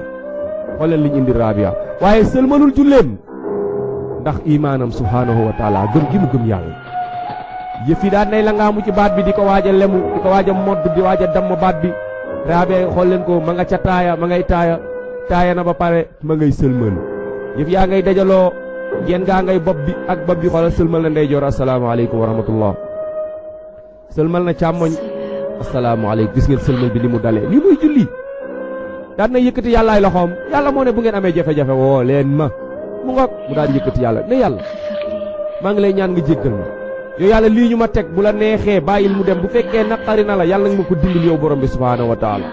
S1: xool leen liñ indi Rabia waaye sëlmalul julleem ndax imaanam subhanahu wa taala gëm gi mu gëm yàlla yëf yi daan nay la ngaamu ci baat bi di ko waaj a lemu di ko waaj a modd di waaj a damm baat bi Rabia xool leen ko ma nga ca ma ngay taaya na ba pare ma ngay sëlmal yëf yaa ngay dajaloo ngeen gaa ngay bopp bi ak bopp bi xoolal sëlmal na ndeyjoor asalaamaaleykum wa rahmatullah sëlmal na càmmoñ asalaamaaleykum gis ngeen sëlmal bi ni mu dalee lii muy julli daan na yëkkati yàllaay loxoom yàlla moo ne bu ngeen amee jafe-jafe woo leen ma mu ngoog mu daal di yëkkati yàlla ne yàlla maa ngi lay ñaan nga jéggal ma yow yàlla lii ñu ma teg bu la neexee bàyyil mu dem bu fekkee naqari na la yàlla nga ma ko dindil yow borom bi subhaanahu wa taala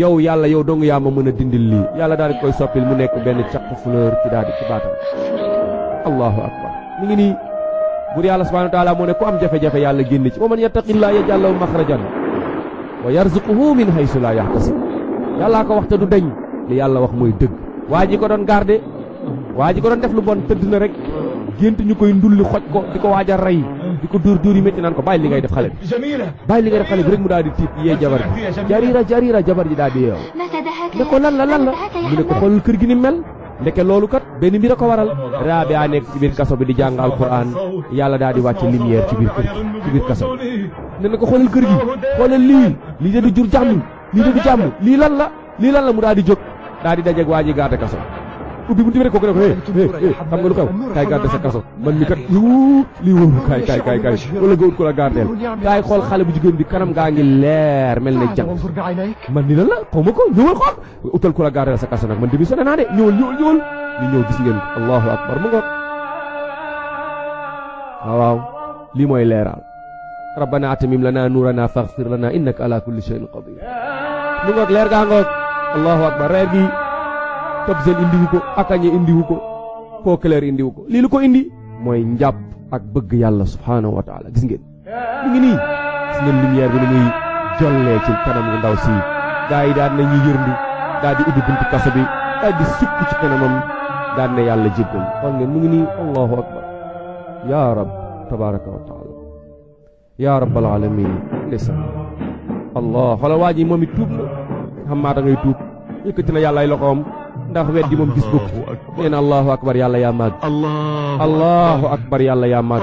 S1: yow yàlla yow dong yaa ma mën a dindil lii yàlla daal di koy soppil mu nekk benn caq fleur ci daal di ci baatam allahu akbar mi ngi nii bur yàlla subhaanahu wa taala moo ne ku am jafe-jafe yàlla génn ci wa man yattaqillaa yaj'al lahu maxrajan wa yarzuquhu min haysu laa yahtasib yàllaa ko wax te du deñ li yàlla wax mooy dëgg waa ji ko doon garde waa ji ko doon def lu bon tëdd na rek gént ñu koy ndulli xoj ko di ko waaj a rey di ko dóor dóor yi métti naan ko bàyyi li ngay def xale bi bàyyi li ngay def xale bi rek mu daal di tiit yee jabar ji jarira jabar ji daal di yeew ne ko lan la mu ne ko xoolal kër gi ni mel ndeke loolu kat benn mbir a ko waral Rabia nekk ci biir kaso bi di jàng alquran yàlla daal di wàcc lumière ci biir kaso bi ne na ko xoolal kër gi xoolal lii de du jur jàmm lii de du jàmm lii lan la mu daal di jóg daal di dajeeg waa ji garde kaso ubbi buntu bi rek kooku ne ko xam nga lu xew kaay garde sa kaso man mi kat lii wóoru kaay wala nga ut ko la gardeel kaay xool xale bu jigéen bi kanam gaa ngi leer mel ne jant man ni lan la xaw ma ko ñëwal xool utal ko la gardeel sa kaso nag man démissionné naa de ñëwal ñu ñëw gis ngeen ko allahu akbar mu ngoog waaw lii mooy leeral rabbana atamim lana nuurana faghfir lana innaka ala kulli shay'in qadir mu ngoog leer gaa ngoog allahu akbar reer gi Tobsel indiwu ko akañe indiwu ko Poclair indiwu ko lii lu ko indi mooy njàpp ak bëgg yàlla subhaanahu wa taala gis ngeen mu ngi nii gis ngeen lumière bi ni muy jollee ci kanam gu ndaw si gaa yi daan nañuy yërndu daal di ubbi buntu kaso bi daal di sukk ci kanamam daan na yàlla jéggal xool ngeen mu ngi nii allahu akbar yaa rab tabaraka wa taala yaa rabbal alamin ndeysaan allah xoolal waa ji moom it tuub na xam maa da ngay tuub yëkkati na yàlla ay loxoom ndax weddi moom gis bokk nee na allahu akbar yàlla yaa màgg allahu akbar yàlla yaa màgg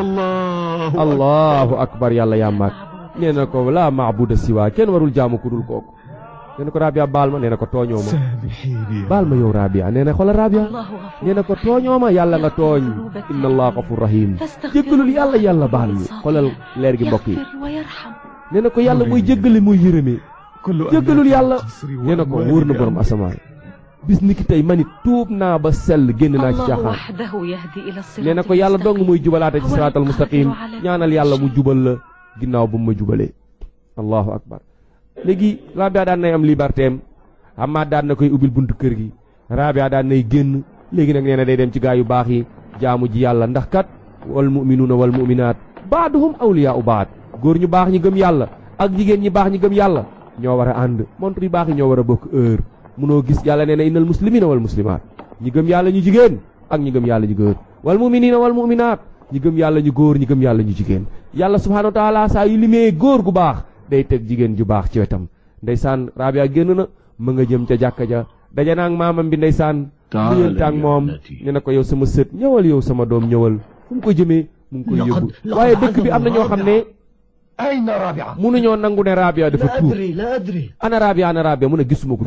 S1: allahu akbar yàlla yaa màgg nee na ko laa maabuda siwaa kenn warul jaamu ku dul kooku nee na ko Rabia baal ma nee na ko tooñoo ma baal ma yow Rabia nee na xoolal Rabia nee na ko tooñoo ma yàlla nga tooñ inna allah ghafur rahim jéggalul yàlla baal ñu xoolal leer gi mbokk yi nee na ko yàlla mooy jéggale mooy yërëmee jéggalul yàlla nee na ko wóor na borom asamaan bis ni ki tey manit tuub naa ba sell génn naa ci caaxaan nee na ko yàlla dong muy jubalaate ci siraatal mustaqim ñaanal yàlla mu jubal la ginnaaw bu mu ma jubalee allahu akbar léegi Rabia daan nay am liberté am Hamad daan na koy ubbil buntu kër gi Rabia daan nay génn léegi nag nee na day dem ci gaa yu baax yi jaamu ji yàlla ndax kat wal mu'minuuna wal mu'minaat baaduhum awliyaa'u baad góor ñu baax ñi gëm yàlla ak jigéen ñi baax ñi gëm yàlla ñoo war a ànd montre yu baax yi ñoo war a bokk heure munoo gis yàlla nee na innal muslimiina wal muslimaat ñi gëm yàlla ñu jigéen ak ñi gëm yàlla ñu góor wal mu'miniina wal mu'minaat ñi gëm yàlla ñu góor ñi gëm yàlla ñu jigéen yàlla subhaanahu wa taala saa yu limee góor gu baax day teg jigéen ju baax ci wetam ndeysaan Rabia génn na ma nga jëm ca jàkka ja daje naa ak maamam bi ndeysaan nuyontaak moom ne na ko yow sama sët ñëwal yow sama doom ñëwal fu mu ko jëmee mu ngi koy yóbbu waaye dëkk bi am na ñoo xam ne mënuñoo nangu ne Rabia dafa tuub ana Rabia mu ne gisuma ko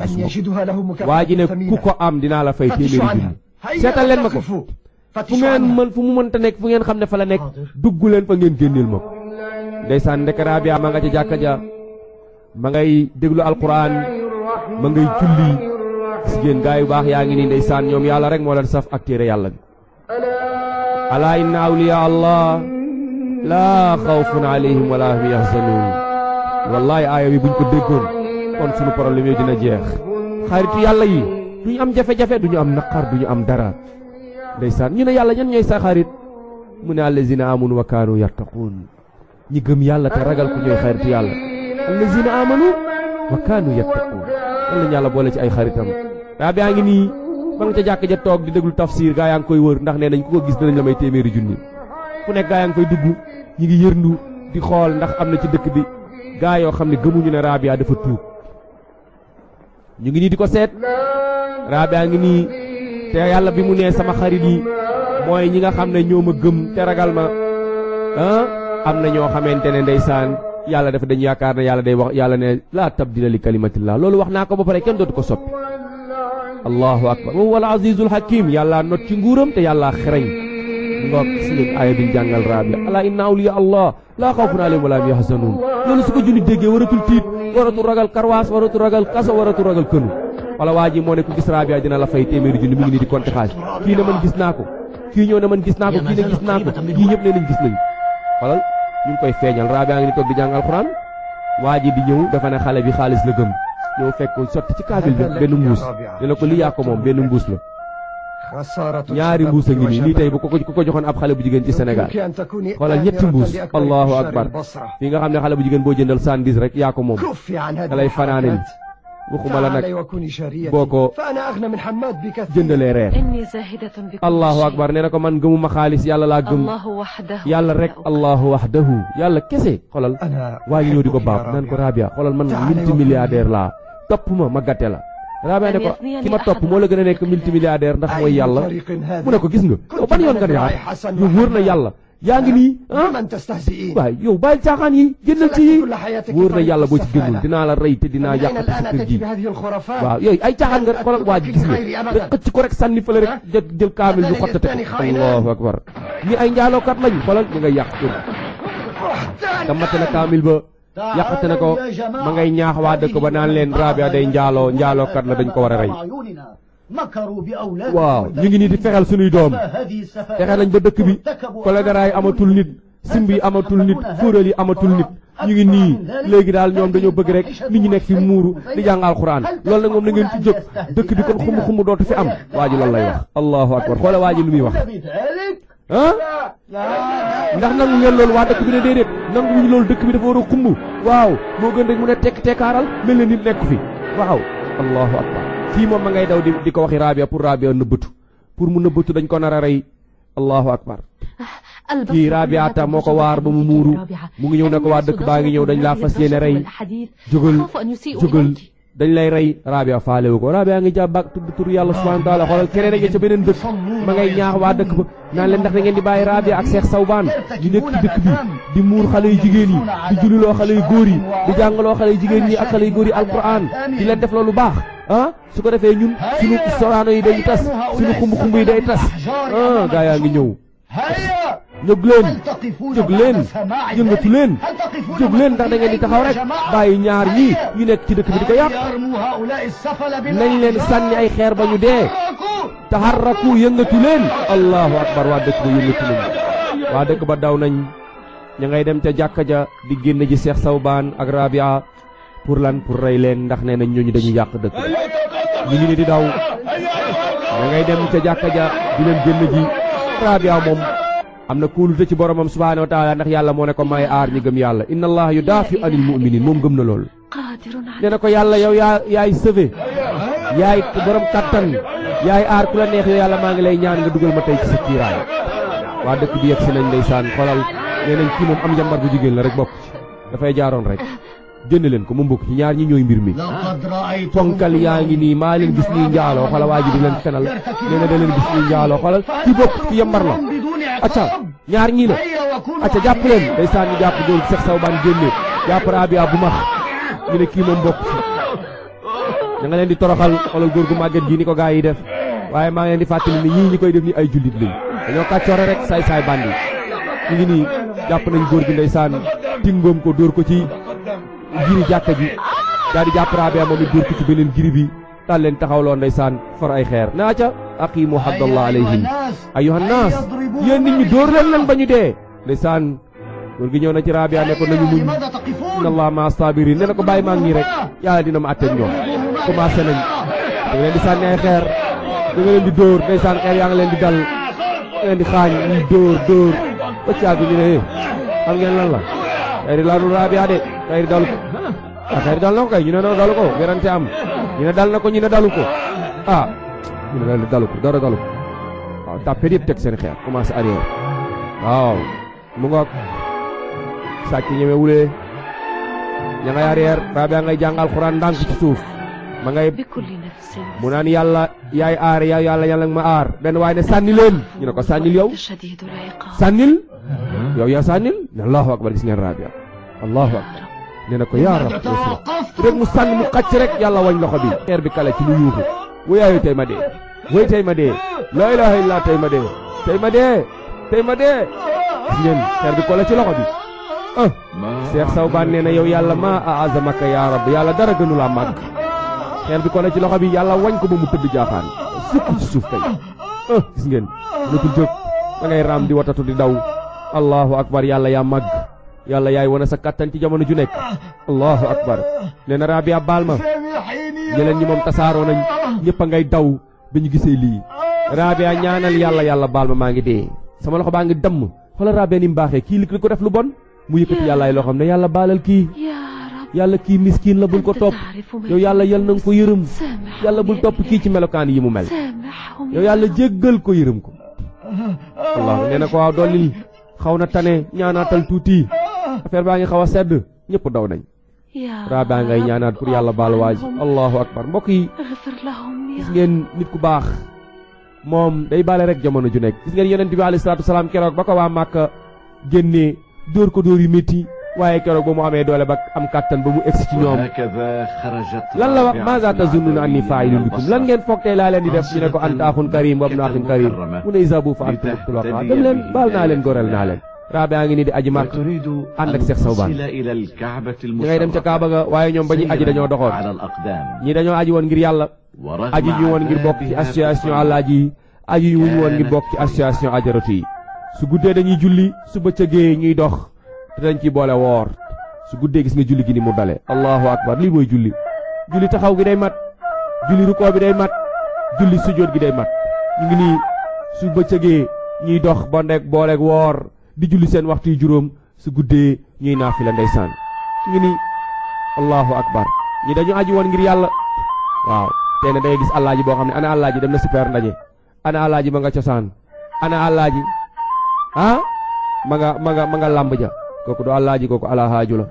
S1: waa ji ne ku ko am dinaa la fay téeméeri junni seetal leen ma ko fu mu mënta nekk fu ngeen xam ne fa la nekk dugg leen fa ngeen génneel ma ko ndeysaan ndek Rabia ma nga ca jàkka ja ma ngay déglu alquran ma ngay julli gis ngeen gaa yu baax yaa ngi nii ndeysaan ñoom yàlla rek moo leen saf ak téere yàlla bi alaa inna awliya allah laa xawfun alayhim wala hum yahzanun wallahi aaya bi buñ ko déggoon kon sunu problème yooyu dina jeex xaritu yàlla yi duñu am jafe-jafe duñu am naqar duñu am dara ndeysaan ñu ne yàlla ñan ñooy sa xarit mu ne allazina amanu wa kaanu yattaquun ñi gëm yàlla te ragal ku ñooy xaritu yàlla allazina amanu wa kaanu yattaquun yàlla yàlla boole ci ay xaritam Rabia ngi nii ba nga ca jàkk ja toog di déglu tafsir gaa yaa ngi koy wër ndax nee nañ ku ko gis danañ la may téeméeri junni fu nekk gaa yaa ngi koy dugg ñi ngi yërndu di xool ndax am na ci dëkk bi gaa yoo xam ne gëmuñu ne Rabia dafa tuub ñu ngi nii di ko seet Rabia ngi nii te yàlla bi mu nee sama xarit yi mooy ñi nga xam ne ñoo ma gëm te ragal ma am na ñoo xamante ne ndeysaan yàlla dafa dañ yaakaar ne yàlla day wax yàlla ne laa tabdila li kalimatillah loolu wax naa ko ba pare kenn dootu ko soppi allahu akbar wa huwa al azizul hakim yàlla not ci nguuram te yàlla xereñ ngoog si ngeen aaya biñ jàngal Rabia ala inna awliya allah laa xawfun alayhim wala hum yahzanun loolu su ko junni déggee waratul tiit waratul ragal karwaas waratul ragal kaso waratul ragal kënu wala waa ji moo ne ku gis Rabia dina la fay téeméeri junni mi ngi nii di compter xaalis kii ne man gis naa ko kii ñëw ne man gis naa ko kii ne gis naa ko kii ñëpp ne nañ gis nañ xoolal ñu ngi koy feeñal Rabia ngi ni toog di jàng alxuraan waa ji di ñëw dafa ne xale bi xaalis la gëm ñëw fekk ko sotti ci kaamil bi benn mbuus ne la ko li yaa ko moom benn mbuus la ñaari mbuus a ngi nii lii tey bu ko joxoon ab xale bu jigéen ci Sénégal xoolal ñetti mbuus allahu akbar fii nga xam ne xale bu jigéen boo jëndal 110 rek yaa ko moom da lay fanaanel waxuma la nag boo ko jëndalee reer allahu akbar nee na ko man gëmuma xaalis yàlla laa gëm yàlla rek allahu wahdahu yàlla kese xoolal waa ngi ñëw di ko baab naan ko Rabia xoolal man multimilliardaire laa topp ma gàtte la Rabia ne ko ki ma topp moo la gën a nekk multimilliardaire ndax mooy yàlla mu ne ko gis nga yow ban yoon nga jaar yow wóor na yàlla yaa ngi nii waay yow bàyyi caaxaan yi génnal ci yi wóor na yàlla boo ci génnul dinaa la rey te dinaa yàqati sa kër gi waaw yooyu ay caaxaan nga xoolal waa ji gis nga rek xëcc ko rek sànni fële rek jël kaamil bi xottate ko allahu akbar ñi ay njaalookat lañ xoolal ñu ngay yàq kër damate na kaamil ba yàqate na ko ma ngay ñaax waa dëkk ba naan leen Rabia day njaalookat la dañ ko war a rey waaw ñu ngi nii di fexeel suñuy doom fexe nañ ba dëkk bi kolégaraay amatul nit simb yi amatul nit fuural yi amatul nit ñu ngi nii léegi daal ñoom dañoo bëgg rek nit ñi nekk fi muuru di jàng alxuraan loolu nag moom na ngeen ci jóg dëkk bi kon xumu dootu fi am waa ji loolu lay wax allahu akbar xoole waa ji lu muy wax ndax nangu ngeen loolu waa dëkk bi ne déedéet nanguwuñu loolu dëkk bi dafa war a xumb waaw moo gën rek mu ne tekk tekkaaral mel na nit nekk fi waaw allahu akbar fii moom ma ngay daw di ko waxi Rabia pour Rabia nëbbatu pour mu nëbbatu dañ ko nar a rey allahu akbar kii Rabia ta moo ko waar ba mu muuru mu ngi ñëw ne ko waa dëkk baa ngi ñëw dañ laa fas yéene rey jógal dañ lay rey Rabia faalewu ko Rabia ngi jàpp tudd tur yàlla subhanahu wa taala xoolal keneen a ngi ca beneen dëkk ma ngay ñaax waa dëkk ba naan leen ndax da ngeen di bàyyi Rabia ak Cheikh Sawbaan ñu nekk ci dëkk bi di muur xale yu jigéen yi di juliloo xale yu góor yi di jàngaloo xale yu jigéen yi ak xale yu góor yi alquran di leen def loolu baax su ko defee ñun suñu soraano yi day tas suñu xumb yi day tas gaa yaa ngi ñëw jóg leen yëngatu leen jóg leen ndax da ngeen di taxaw rek bàyyi ñaar ñii ñu nekk ci dëkk bi di ko yàq nañ leen sànni ay xeer ba ñu dee taharraku yëngatu leen allahu akbar waa dëkk ba yëngatu nañ waa dëkk ba daw nañ ña ngay dem ca jàkka ja di génn ji Cheikh Sawbaan ak Rabia pour lan pour rey leen ndax nee nañ ñooñu dañuy yàq dëkk ñu ngi ni di daw ña ngay dem ca jàkka ja di leen génn ji Rabia moom am na kóolute ci boromam subhaanahu wa taala ndax yàlla moo ne ko may aar ñi gëm yàlla inna allaha yudaafi anil mu'minin moom gëm na loolu nee na ko yàlla yow yaay sauvé yaay borom kattan yaay aar ku la neex yow yàlla maa ngi lay ñaan nga dugal ma tey ci sa kiiraay waa dëkk bi yegg si nañ ndeysaan xolal nee nañ kii moom am njambar bu jigéen la rek bokk ci dafay jaaroon rek jënd leen ko mu mbokk ci ñaar ñi ñooy mbir mi ponkal yaa ngi nii maa leen gis nii njaaloo xoolal waa ji di leen fenal nee na da leen gis nii njaaloo xoolal ki bokk ci yambar la acca ñaar ñii la acca jàpp leen ndeysaan ñu jàpp góor Cheikh Sawbaan génne jàpp Rabia bu max ñu ne kii moom bokk ci da nga leen di toroxal xoolal góor gu màgget gi ni ko gaa yi def waaye maa ngi leen di fàttali ni ñii ñi koy def ni ay jullit lañ dañoo kàccoore rek saay bandi ñu ngi nii jàpp nañ góor gi ndeysaan tingoom ko dóor ko ci giri jàkka ji daal di jàpp Rabia moom it dóor ko ci beneen giri bi daal leen taxawloo ndeysaan for ay xeer naa ca aqimu haddallah alayhim ayyuhan naas yéen nit ñi dóor leen ba ñu dee ndeysaan góor gi ñëw na ci Rabia ne ko nañu muñ inna allah ma sabirin ne na ko bàyyi maa ngi rek yàlla dina ma àtteeg ñoom commencé nañ da nga leen di sànni ay xeer da nga leen di dóor ndeysaan xeer yaa ngi leen di dal da leen di xaañ ñuy dóor ba caag ñu ne xam ngeen lan la xeer yi laalul Rabia de xeer yi dalu ko xeer yi dal na ko kay ñu ne dalu ko werante am ñu ne dal na ko ñu ne dalu ko ñu ne dalu ko dara dalu ko waaw tàppet yëpp teg seen xeer commencé arrière waaw mu ngoog sàcc ñeme wulee ña ngay arrière Rabia ngay jàng alxuraan ndànk ci suuf ma ngay mu naan yàlla yaay aar yàlla ma aar benn waaye ne sànni leen ñu ne ko sànnil yow sànnil yow yaa sànnil ne allahu akbar gis ngeen Rabia allahu akbar nee na ko yaa rab rek mu sànni mu xacc rek yàlla wañ loxo bi xeer bi kale ci lu yuuxu wayaayu tey ma dee way tey ma dee laa ilaha illa tey ma dee gis ngeen xeer bi kole ci loxo bi Cheikh Sawbaan nee na yow yàlla ma aazamaka yaa rab yàlla dara gënu laa màgg xeer bi kole ci loxo bi yàlla wañ ko ba mu tëdd jaaxaan sukk ci suuf tey gis ngeen mënatul jóg ma ngay raam di watatu di daw allahu akbar yàlla yaa màgg yàlla yaay wane sa kattan ci jamono ju nekk allahu akbar nee na Rabia baal ma ñeneen ñi moom tasaaroo nañ ñëpp a ngay daw ba ñu gisee lii Rabia ñaanal yàlla baal ma maa ngi dee sama loxo baa ngi damm xoolal Rabia ni mu baaxee kii li ko def lu bon mu yëkkati yàlla ay loxoom ne yàlla baalal kii yàlla kii miskin la bul ko topp yow yàlla yal na nga ko yërëm yàlla bul topp kii ci melokaan yi mu mel yow yàlla jéggal ko yërëm ko allah nee na ko waaw dollil xaw na tane ñaanaatal tuuti affaire baa ngi xaw a sedd ñëpp daw nañ Rabia ngay ñaanaat pour yàlla baal waaj allahu akbar mbokk yi gis ngeen nit ku baax moom day baale rek jamono ju nekk gis ngeen yonent bi alayhi salaatu wasalaam keroog ba ko waa Màkka génnee dóor ko dóor yu métti waaye keroog ba mu amee doole ba am kàttan ba mu egsi ci ñoom lan la wax maaza tazunnuna anni faa'ilun bikum lan ngeen foog tey laa leen di def ñu ne ko anta axun karim wa ibnu axin karim mu ne izhabu fa antum tulaqa dem leen baal naa leen goreel naa leen Rabia ngi nii di aji màkk ànd ak Seex Sawbaan ñi ngay dem ca Kaaba ga waaye ñoom ba ñuy aji dañoo doxoon ñii dañoo aji woon ngir yàlla aji ñu woon ngir bokk ci association àllaaji yi aji ñu wuñu woon ngir bokk ci association ajaratu yi su guddee dañuy julli su bëccëgee ñuy dox te dañ ci boole woor su guddee gis nga julli gi ni mu dale allahu akbar lii mooy julli taxaw gi day mat julli rukoo bi day mat julli sujjóot gi day mat ñu ngi nii su bëccëgee ñuy dox ba ndek booleeg woor di julli seen waxtu yu juróom su guddee ñuy naafila ndeysaan ñu ngi nii allahu akbar ñi dañu aji woon ngir yàlla waaw tey ne da ngay gis allaaji boo xam ne ana allaaji dem na super ndaje ana allaaji ma nga cosaan ana allaaji ah ma nga làmb ja kooku du allaaji kooku alahaaju la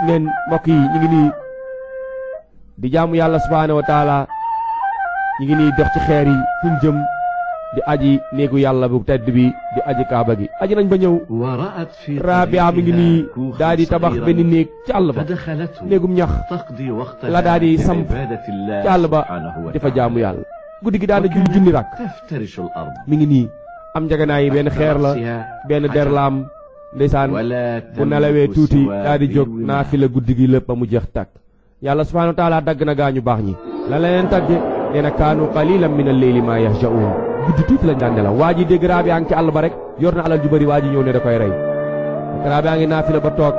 S1: ngeen mbokk yi ñu ngi nii di jaamu yàlla subhaanahu wa taala ñu ngi nii dox ci xeer yi fuñ jëm di aji néegu yàlla bu tedd bi di aji kaaba gi aji nañ ba ñëw Rabia mi ngi nii daa di tabax benn néeg ci àll ba néegum ñax la daa di samp ci àll ba di fa jaamu yàlla guddi gi daana julli junni rakk mi ngi nii am njaganaay yi benn xeer la benn der la am ndeysaan bu nelawee tuuti daa di jóg naafila guddi gi lépp ba mu jeex tàkk yàlla subhaanahu wa taala dagg na gaañu baax ñi la leen tagge nee na kaanu qalilan min al-layli ma yahja'un guddi tuuti lañ daan nelaw waa ji dégg Rabia ngi ci àll ba rek yor na alal ju bëri waa ji ñëw ne da koy rey Rabia ngi naafila ba toog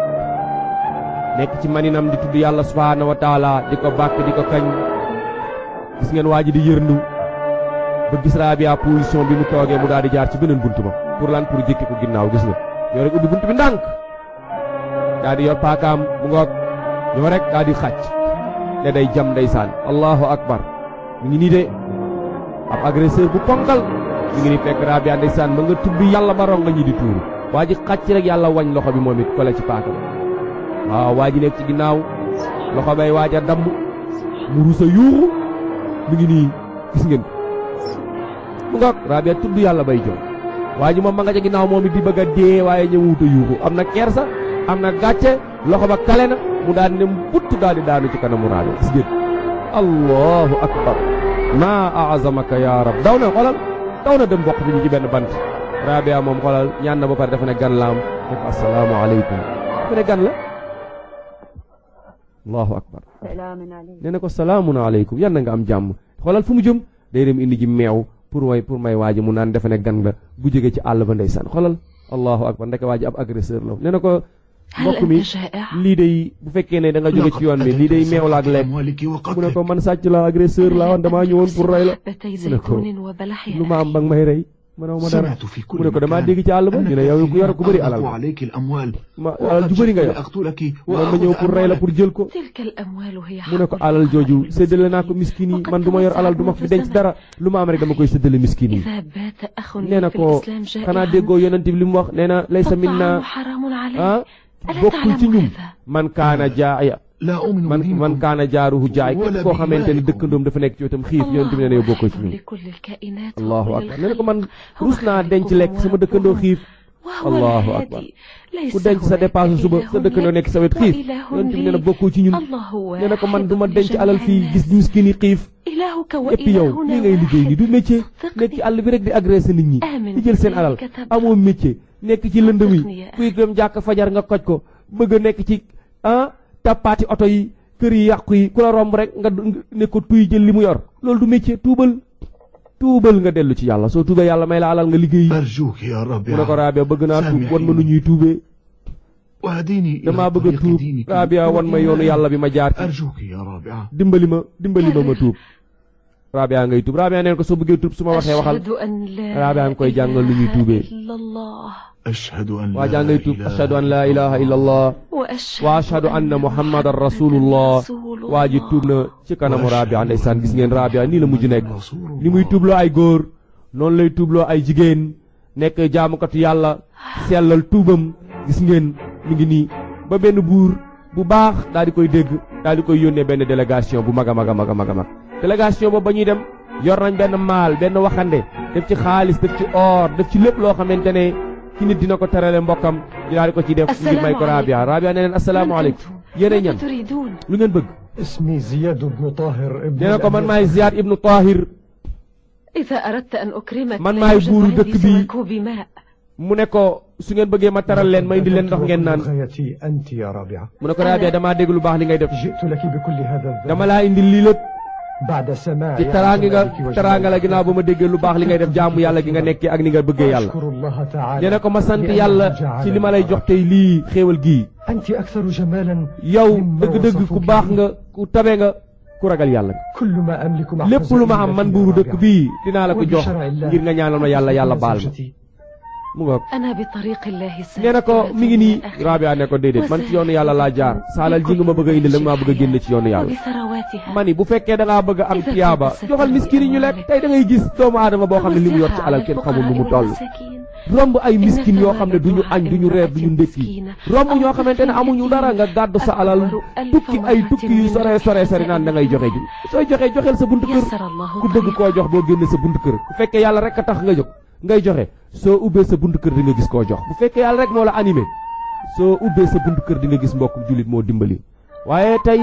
S1: nekk ci maninam di tudd yàlla subhaanahu wa taala di ko bàkk di ko kañ gis ngeen waa ji di yërndu ba gis Rabia position bi mu toogee mu daal di jaar ci beneen buntu ba pour lan pour jékki ko ginnaaw gis nga ñoo rek ubbi buntu bi ndànk daal di yor paakaam mu ngoog ñoo rek daal di xàcc ne day jam ndeysaan allahu akbar mi ngi nii de ab agresseur bu ponkal mi ngi nii fekk Rabia ndeysaan ma nga tudd yàlla ba ronga ñi di tuuru waa ji xàcc rek yàlla wañ loxo bi moom it kole ci paaka ba waaw waa ji nekk ci ginnaaw loxo bay waaj a damm mu rusa yuuxu mi ngi nii gis ngeen mu ngoog Rabia tudd yàlla bay jom waa ji moom ma nga ca ginnaaw moom it di bëgg a dee waaye ñëwuuta yuuxu am na kersa am na gàcce loxo ba kale na mu daal ne butt daal di daanu ci kanamu Rabia gis ngeen allahu akbar maa aazamaka ya rab daw na xolal daw na dem bokk bi ñu ci benn bant Rabia moom xolal ñaan na ba pare dafa ne gan laam def assalaamu aleykum dafa ne gan la allahu akbar nee na ko salaamun aleykum yan na nga am jàmm xolal fu mu jëm day dem indi ji meew pour may waaji mu naan defe ne gan la bu jóge ci àll ba ndeysaan xolal allahu akbar ndeke waaji ab agresseur la nee na ko mbokk mi lii day bu fekkee ne da nga jóge ci yoon bi lii day meew la ak lekk mu ne ko man sàcc la agresseur la woon damaa ñëwoon pour rey la mu ne ko lu ma am ba nga may rey mënaw ma dara mu ne ko damaa dégg ci àll ba ñu ne yow ku yor ku bëri alal ma alal ju bëri nga yor man ma ñëw pour rey la pour jël ko mu ne ko alal jooju séddale naa ko miskin yi man du ma yor alal du ma fi denc dara lu ma am rek dama koy séddale miskin yi nee na ko xanaa déggoo yonent bi li mu wax nee na laysa minna bokkul ci ñun man kaana jaaya man kaana jaaruhu jaay képp koo xamante ni dëkkandoom dafa nekk ci wetam xiif yonent bi nee na yow bokkoo ci ñun allahu akbar nee na ko man rus naa denc lekk sama dëkkandoo xiif allahu akbar ku denc sa dépasse suba sa dëkkandoo nekk sa wet xiif yonent bi nee na bokkoo ci ñun nee na ko man du ma denc alal fii gis miskin yi xiif et puis yow lii ngay liggéey ni du métier nekk ci àll bi rek di agressé nit ñi di jël seen alal amoo métier nekk ci lëndëm yi kuy dem jàkk fajar nga koj ko bëgg a nekk ci tappaati oto yi kër yi yàqu yi ku la romb rek nga ne ko tuy jël li mu yor loolu du métier tuubal tuubal nga dellu ci yàlla soo tuubee yàlla may la alal nga liggéey.
S3: أرجوك يا
S1: mu ne ko
S3: رابعة
S1: Rabia bëgg naa tuub wan ma nu ñuy tuubee.
S3: واهديني إلى
S1: damaa bëgg a
S3: طريق
S1: tuub
S3: دينك
S1: Rabia wan ma yoonu yàlla bi ma jaar ci.
S3: أرجوك يا رابعة
S1: dimbali ma ma tuub. Rabia ngay tuub Rabia neen ko soo bëggee tuub su ma waxee waxal. Rabia nga koy jàngal lu ñuy tuubee.
S3: أشهد أن
S1: waa jaa ngay tuub ashhadu an laa ilaha illa allah wa ashhadu anna muhammadan rasulullah. waa ji tuub na ci kanamu Rabia ndeysaan gis ngeen Rabia nii la mujj nekk. ni muy tuubloo ay góor noonu lay tuubloo ay jigéen nekk jaamukatu yàlla sellal tuubam gis ngeen mi ngi nii ba benn buur bu baax daal di koy dégg daal di koy yónnee benn délégation bu mag a mag a mag a mag a mag délégation boobu ba ñuy dem yor nañ benn maal benn waxande def ci xaalis def ci or def ci lépp loo xamante ne ci nit dina ko terale mbokkam ñu daal di ko ci def ngir may ko Rabia Rabia ne leen asalaamaaleykum yéen ñan lu ngeen bëgg.
S6: اسمي زياد بن طاهر ابن
S1: nee na ko man maay Ziyaad ibnu Tahir
S5: إذا أردت أن أكرمك
S1: man maay buuru dëkk bi
S5: بماء
S1: mu ne ko su ngeen bëggee ma taral leen ma indi leen ndox ngeen naan.
S6: غايتي أنت يا رابعة
S1: mu ne ko Rabia damaa dégg lu baax li ngay def
S6: جئت لك بكل هذا الذنب
S1: dama laa indi lii lépp
S6: بعد سماع
S1: ci teraanga la ginnaaw ba ma déggee lu baax li ngay def jaamu yàlla gi nga nekkee ak ni nga bëggee yàlla.
S6: أشكر الله تعالى
S1: nee na ko ma sant yàlla ci li ma lay jox tey lii xéewal gii.
S6: أنت أكثر جمالا
S1: yow dëgg-dëgg ku baax nga ku tabe nga ku ragal yàlla nga.
S6: كل ما أملك
S1: lépp lu ma am man buuru dëkk bii dinaa la ko jox ngir nga ñaanal ma yàlla yàlla baal ma. mu ngoog
S5: أنا بطريق الله
S1: nee na ko mi ngi nii Rabia ne ko déedéet man ci yoonu yàlla laa jaar saalal ji nga ma bëgg a indi la maa bëgg a génn ci yoonu yàlla.
S5: وبثرواتها
S1: ma ni bu fekkee da ngaa bëgg a am tiyaaba joxal miskin yi ñu lekk tey da ngay gis doomu aadama boo xam ne li mu yor ci alal kenn xamul lu mu toll. romb ay miskin yoo xam ne duñu añ duñu reer duñu ndékki romb ñoo xamante ne amuñu dara nga gàddu sa alal tukki ay tukki yu sore sori naan da ngay joxe ji sooy joxe joxeel sa buntu kër ku bëgg koo jox boo génne sa buntu kër bu fekkee yàlla rek a tax nga jóg ngay joxe soo ubbee sa buntu kër di nga gis koo jox bu fekkee yàlla rek moo la animé soo ubbee sa buntu kër di nga gis mbokku jullit moo dimbali. waaye tey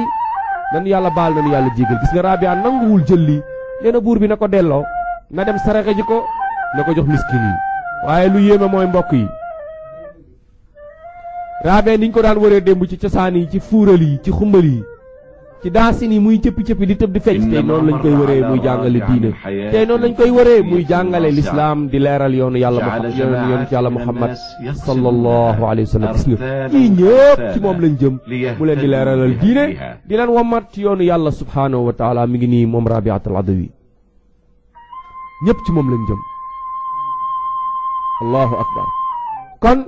S1: nanu yàlla baal nanu yàlla jégal gis nga Rabia nanguwul jël lii nee na buur bi na ko delloo na dem saraxe ji ko na ko jox miskin yi. waaye lu yéeme mooy mbokk yi Rabia niñ ko daan wëree démb ci cosaan yi ci fuural yi ci xumbal yi ci daasin yi muy cëppi-cëppi di tëb di fecc tey noonu lañ koy wëree muy jàngale diine tey noonu lañ koy wëree muy jàngale lislaam di leeral yoonu yàlla Muhammad sallallahu alayhi wa sallam gis nga ñii ñëpp ci moom lañ jëm mu leen di leeralal diine di leen wammat ci yoonu yàlla subhanahu wa taala mi ngi nii moom Rabiatul Adawi ñëpp ci moom lañ jëm allahu akbar kon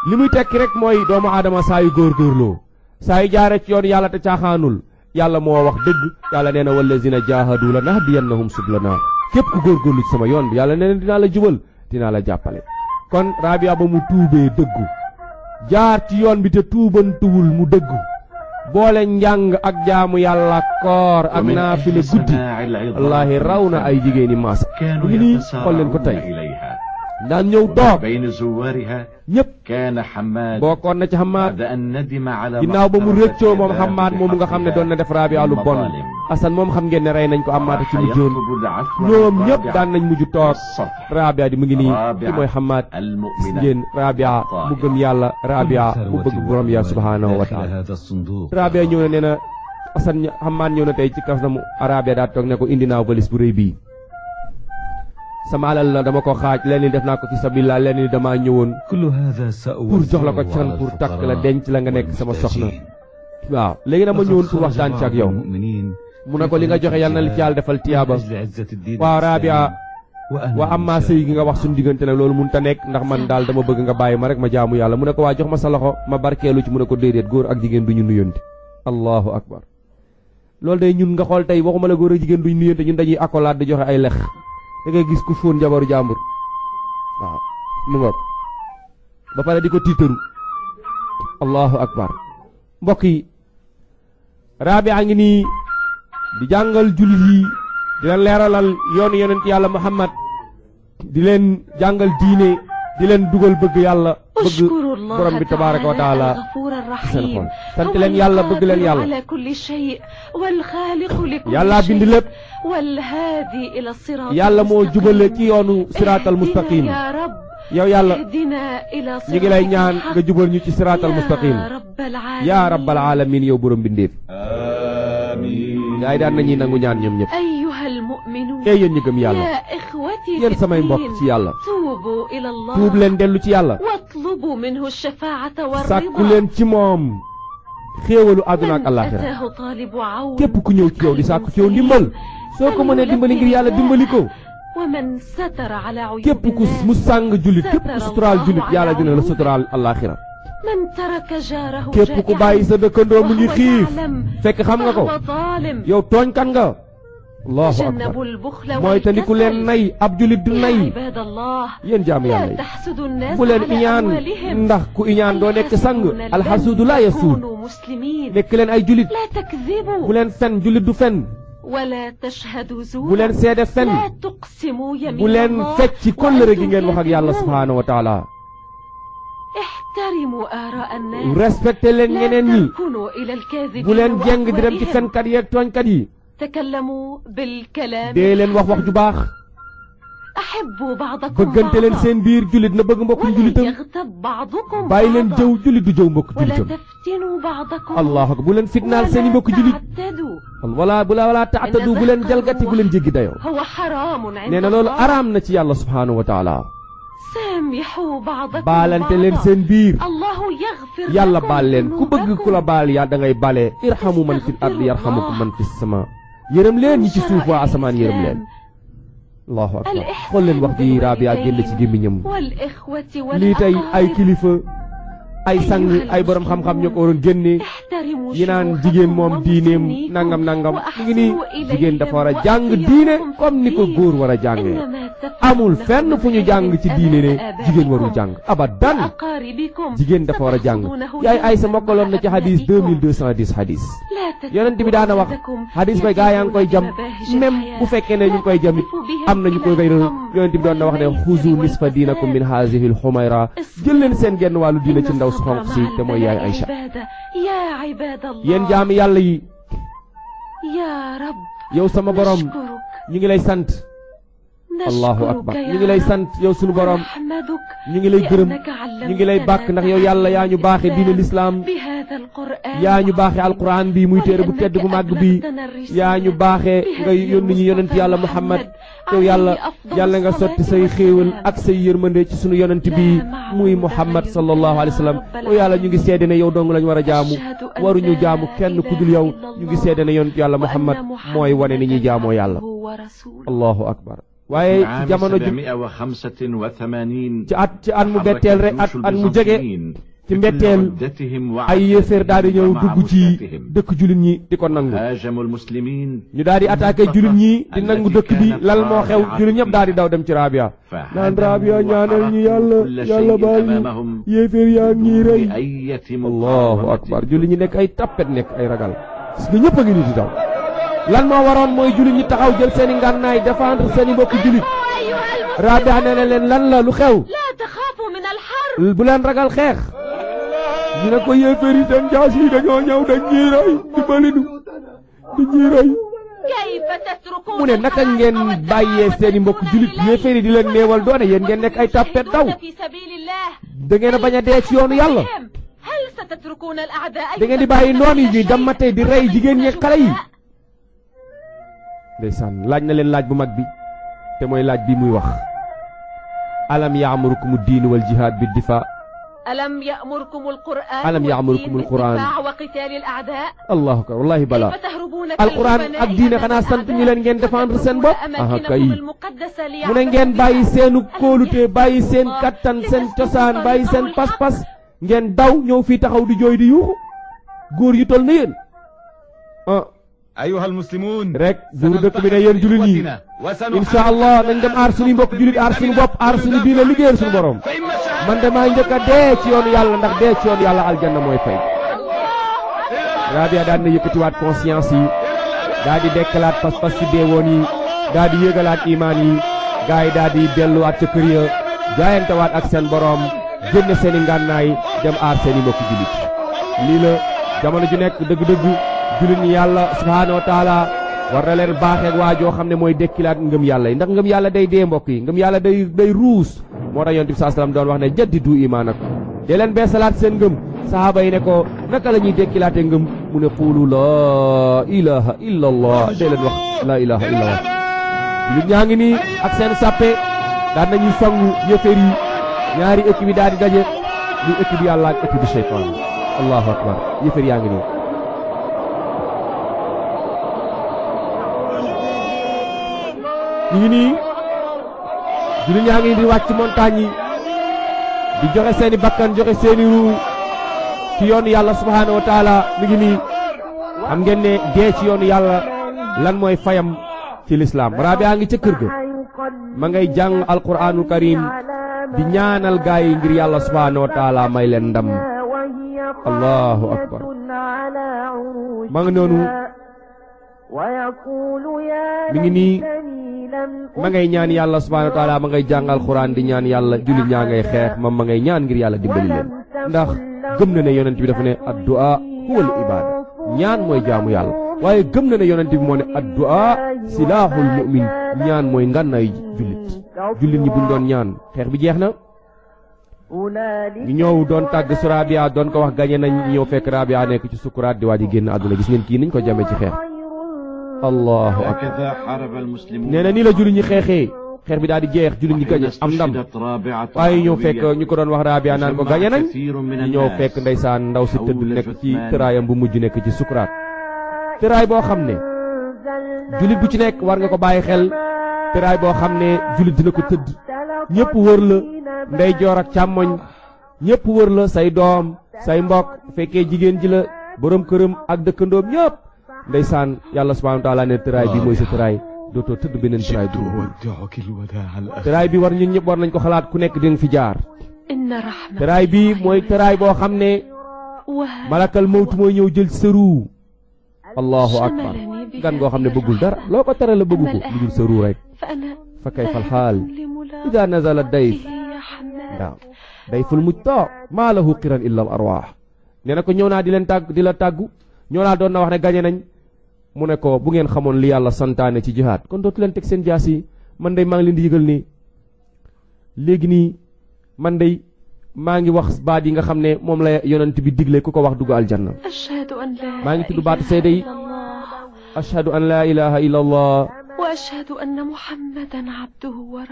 S1: li muy tekki rek mooy doomu aadama saa yu góorgóorloo saa yu jaare ci yoon yàlla te caaxaanul yàlla moo wax dëgg yàlla nee na wallazina jahadu la nahdiyannahum sublana képp ku góorgóorlu ci sama yoon bi yàlla nee na dinaa la jubal dinaa la jàppale. kon Rabia ba mu tuubee dëggu jaar ci yoon bi te tuubantuwul mu dëggu boole njàng ak jaamu yàlla koor ak naafile guddi wallaahi raw na ay jigéeni maas mu ngi nii xool leen ko tey daan ñëw doog ñëpp bokkoon na ci Hammaad ginnaaw ba mu rëccoo moom Hammaad moomu nga xam ne doon na def Rabia lu bon Asan moom xam ngeen ne rey nañ ko Hammaad ci mujjoon ñoom ñëpp daan nañ mujj toog Rabia di mu ngi nii ci mooy Hammaad gis ngeen Rabia mu gëm yàlla Rabia mu bëgg borom ya subhanahu wa taala Rabia ñëw na nee na Asan Hammaad ñëw na tey ci kas na mu Rabia daa toog ne ko indi naa valise bu rëy bii sama alal la dama ko xaaj lenn def naa ko fi sabilillah lenn damaa ñëwoon pour jox la ko can pour takk la denc la nga nekk sama soxna waaw léegi nag ma ñëwoon pour waxtaan ci ak yow mu ne ko li nga joxe yàlla na li ci yàlla defal tiyaaba waaw Rabia wa amma sëy gi nga wax suñu diggante nag loolu mun ta nekk ndax man daal dama bëgg nga bàyyi ma rek ma jaamu yàlla mu ne ko waa jox ma sa loxo ma barkeelu ci mu ne ko déedéet góor ak jigéen du ñu nuyonte allahu akbar loolu day ñun nga xool tey waxuma la góor ak jigéen du ñu nuyonte ñun dañuy accolade di joxe ay lex da ngay gis ku fóon jabaru jàmbur waaw mu ngoog ba pare di ko tiitaru allahu akbar mbokk yi Rabia ngi nii di jàngal jullit yi di leen leeralal yoonu yonent yàlla Muhammad di leen jàngal diine di leen dugal bëgg yàlla bëgg borom bi tabaaraka wa taala seen xol sant leen yàlla bëgg leen yàlla yàlla bind lépp yàlla moo jubale ci yoonu siraatal mustaqim yow yàlla ñu ngi lay ñaan nga jubal ñu ci siraatal mustaqim yaa rabbal alamin yow borom bindeef amiin gaay daan nañuy nangu ñaan ñoom ñëpp ee yéen ñi gëm yàlla yéen samay mbokk ci yàlla tuub leen dellu ci yàlla sàkku leen ci moom xéewalu àdduna ak àllaaxira képp ku ñëw ci yow di sàkku ci yow ndimbal soo ko mënee dimbali ngir yàlla dimbali ko képp ku mu sàng jullit képp ku suturaal jullit yàlla dina la suturaal àllaaxira képp ku bàyyi sa dëkkandoo mu ngi xiif fekk xam nga ko yow tooñkan nga allahu akbar mooy te ni ku leen nay ab jullit du nay yéen jaamu yàlla yi bu leen iñaan ndax ku iñaan doo nekk sang alxasuudu laa yasuud nekk leen ay jullit bu leen fen jullit du fen bu leen seede fen bu leen fecc ci kóllëre gi ngeen wax ak yàlla subhaanahu wa taala respecté leen ñeneen ñi bu leen jeng di dem ci fenkat yi ak tooñkat yi dee leen wax ju baax bëggante leen seen biir jullit na bëgg mbokkum jullitam bàyyi leen jëw jullit du jëw mbokk jullitam allah bu leen fitnaal seeni mbokk jullit wala taatadu bu leen jalgati bu leen jéggi dayoo nee na loolu araam na ci yàlla subhaanahu wa taala baalante leen seen biir yàlla baal leen ku bëgg ku la baal yaa da ngay bale irhamu man fil ardi yarhamukum man fis sama yërëm leen ñi ci suuf waa asamaan yërëm leen allahu akbar xool leen wax ji Rabia génn ci gémmiñam lii tey ay kilifa ay sang ay borom xam-xam ñoo ko waroon génne yi naan jigéen moom diineem nangam mu ngi nii jigéen dafa war a jàng diine comme ni ko góor war a jàngee amul fenn fu ñu jàng ci diine ne jigéen warul jàng abadan jigéen dafa war a jàng yaay ay sa mokkaloon na ci hadis 2210 hadis yonent bi daana wax hadis bay gaa yaa ngi koy jam même bu fekkee ne ñu ngi koy jamit am na ñu koy wéyal yonent bi doon na wax ne xuzu nisfa diinakum min hazihi al xumayra jël leen seen genn wàllu diine ci ndaw xonq si te mooy yaay Aïcha yéen jaami yàlla yi yow sama borom ñu ngi lay sant allahu akbar ñu ngi lay sant yow sunu borom ñu ngi lay gërëm ñu ngi lay bàkk ndax yow yàlla yaa ñu baaxe diine lislaam yaa ñu baaxe alquran bi muy téere bu tedd bu màgg bi yaa ñu baaxe nga yónni ñu yonent yàlla muhammad yow yàlla nga sotti say xéewal ak say yërmande ci sunu yonent bi muy muhammad sallallahu alayhi wa sallam yow yàlla ñu ngi seede ne yow dong lañ war a jaamu waruñu jaamu kenn ku dul yow ñu ngi seede ne yonent yàlla muhammad mooy wane ni ñuy jaamoo yàlla allahu akbar waaye ci jamono ji ci at mu betteel rek at mu jege ci mbetteel ay yéeféer daal di ñëw dugg ci dëkk jullit ñi di ko nangu ñu daal di attaqué jullit ñi di nangu dëkk bi lal moo xew jullit ñëpp daal di daw dem ci Rabia naan Rabia ñaanal ñu yàlla baal ñu yéeféer yaa ngi rey allahu akbar jullit ñi nekk ay tappet nekk ay ragal gis nga ñëpp a ngi ni di daw lan moo waroon mooy jullit ñi taxaw jël seeni ngànnaay défendre seeni mbokki jullit Rabia nee na leen lan la lu xew bu leen ragal xeex ñu ne ko yéeféer yi seen jaas yi dañoo ñëw dañ ñuy rey dimbali nu di ñuy rey mu ne naka ngeen bàyyee seeni mbokk jullit yéeféer yi di leen néewal doone yéen ngeen nekk ay tàppet daw da ngeen a bañ a dee ci yoonu yàlla da ngeen di bàyyi noon yi ñuy dammatee di rey jigéen ñi xale yi ndeysaan laaj na leen laaj bu mag bi te mooy laaj bi muy wax alam ya'murukum ad-din wal jihad bid difa
S5: ألم يأمركم
S1: القرآن
S5: وقتال الأعداء
S1: الله أكبر والله بلا القرآن ak diine xanaa sant ñu leen ngeen défendre seen bopp aha kay mu ne ngeen bàyyi seenu kóolute bàyyi seen kattan seen cosaan bàyyi seen pas-pas ngeen daw ñëw fii taxaw di jooy di yuuxu góor yu tol na yéen
S4: أيها المسلمون
S1: rek buur dëkk bi ne yéen jullit ñi insha allah nañ dem aar suñu mbokk jullit aar suñu bopp aar suñu diine liggéeyal suñu borom man de maa njëkk a dee ci yoonu yàlla ndax dee ci yoonu yàlla aljanna mooy fay Rabia daan na yëkkatiwaat conscience yi daa di dekkalaat pas-pas ci deewoon yi daa di yëgalaat imaan yi gaa yi daa di delluwaat ca kër ya jaayantewaat ak seen borom génne seeni ngànnaay dem aar seeni mbokk jullit lii la jamono ju nekk dëgg-dëgg jullit ñi yàlla subhaanahu wa taala war na leen baaxeeg waa joo xam ne mooy dekkilaat ngëm yàlla yi ndax ngëm yàlla day dee mbokk yi ngëm yàlla day ruus moo tax yonent bi saa salaam doon wax ne jaddidu imaanakum dee leen beesalaat seen ngëm sahaaba yi ne ko naka la ñuy dekkilaate ngëm mu ne quulu laa ilaha illa allah dee leen wax laa ilaha illa allah jullit ñaa ngi nii ak seen sàppe daan nañuy songu yëfër yi ñaari équipe yi daal di daje muy équipe yàlla ak équipe seytaan allahu akbar yëfër yaa ngi nii ñu ngi nii jullit ñaa ngi di wàcc montagne yi di joxe seeni bakkan joxe seeni ruu ci yoonu yàlla subhaanahu wa taala mi ngi nii xam ngeen ne dee ci yoonu yàlla lan mooy fayam ci lislaam Rabia ngi ca kër ga ma ngay jàng alquraanul karim di ñaanal gaay yi ngir yàlla subhaanahu wa taala may leen ndam allahu akbar ma nga noonu mi ngi nii ma ngay ñaan yàlla subhaanahu wa taala ma ngay jàng alquraan di ñaan yàlla jullit ñaa ngay xeex ma ngay ñaan ngir yàlla dimbali leen ndax gëm na ne yonent bi dafa ne addu'a huwal ibaada ñaan mooy jaamu yàlla waaye gëm na ne yonent bi moo ne addu'a silaahul mu'min ñaan mooy ngànnaay jullit ñi buñ doon ñaan xeex bi jeex na ñu ñëw doon tàgg su Rabia doon ko wax gañe nañ ñëw fekk Rabia nekk ci sukuraat di waaj a génn àdduna gis ngeen kii niñ ko jamee ci xeex allahu akbar nee na nii la jullit ñi xeexee xeex bi daal di jeex jullit ñi gañe am ndam waaye ñëw fekk ñu ko doon wax Rabia naan ko gañe nañ ñu ñëw fekk ndeysaan ndaw si tëdd nekk ci tëraayam bu mujj nekk ci sukuraat tëraay boo xam ne jullit bu ci nekk war nga ko bàyyi xel tëraay boo xam ne jullit dina ko tëdd ñëpp wër la ndey joor ak càmmoñ ñëpp wër la say doom say mbokk fekkee jigéen ji la borom këram ak dëkkandoom ñëpp ndeysaan yàlla subhanahu wa taala ne tëraay bi mooy sa tëraay dootoo tëdd beneen tëraay du tëraay bi war ñun ñëpp war nañ ko xalaat ku nekk di nga fi jaar tëraay bi mooy tëraay boo xam ne malakal mawtu mooy ñëw jël sa ruu allahu akbar gan goo xam ne bëggul dara loo ko tere la bëggu ko lu dul sa ruu rek fa kayfa alxaal ida nazala dayf waaw dayful mujta maa lahu qiran illa al arwaax nee na ko ñëw naa di la tàggu ñëw naa doon na wax ne gañe nañ mu ne ko bu ngeen xamoon li yàlla santaane ci jihaad kon dootu leen teg seen jaas yi man day maa ngi leen di yëgal nii léegi nii man day maa ngi wax baat yi nga xam ne moom la yonent bi digle ku ko wax dugg aljanna maa ngi tudd baatu seede yi ashhadu an laa ilaha illa allah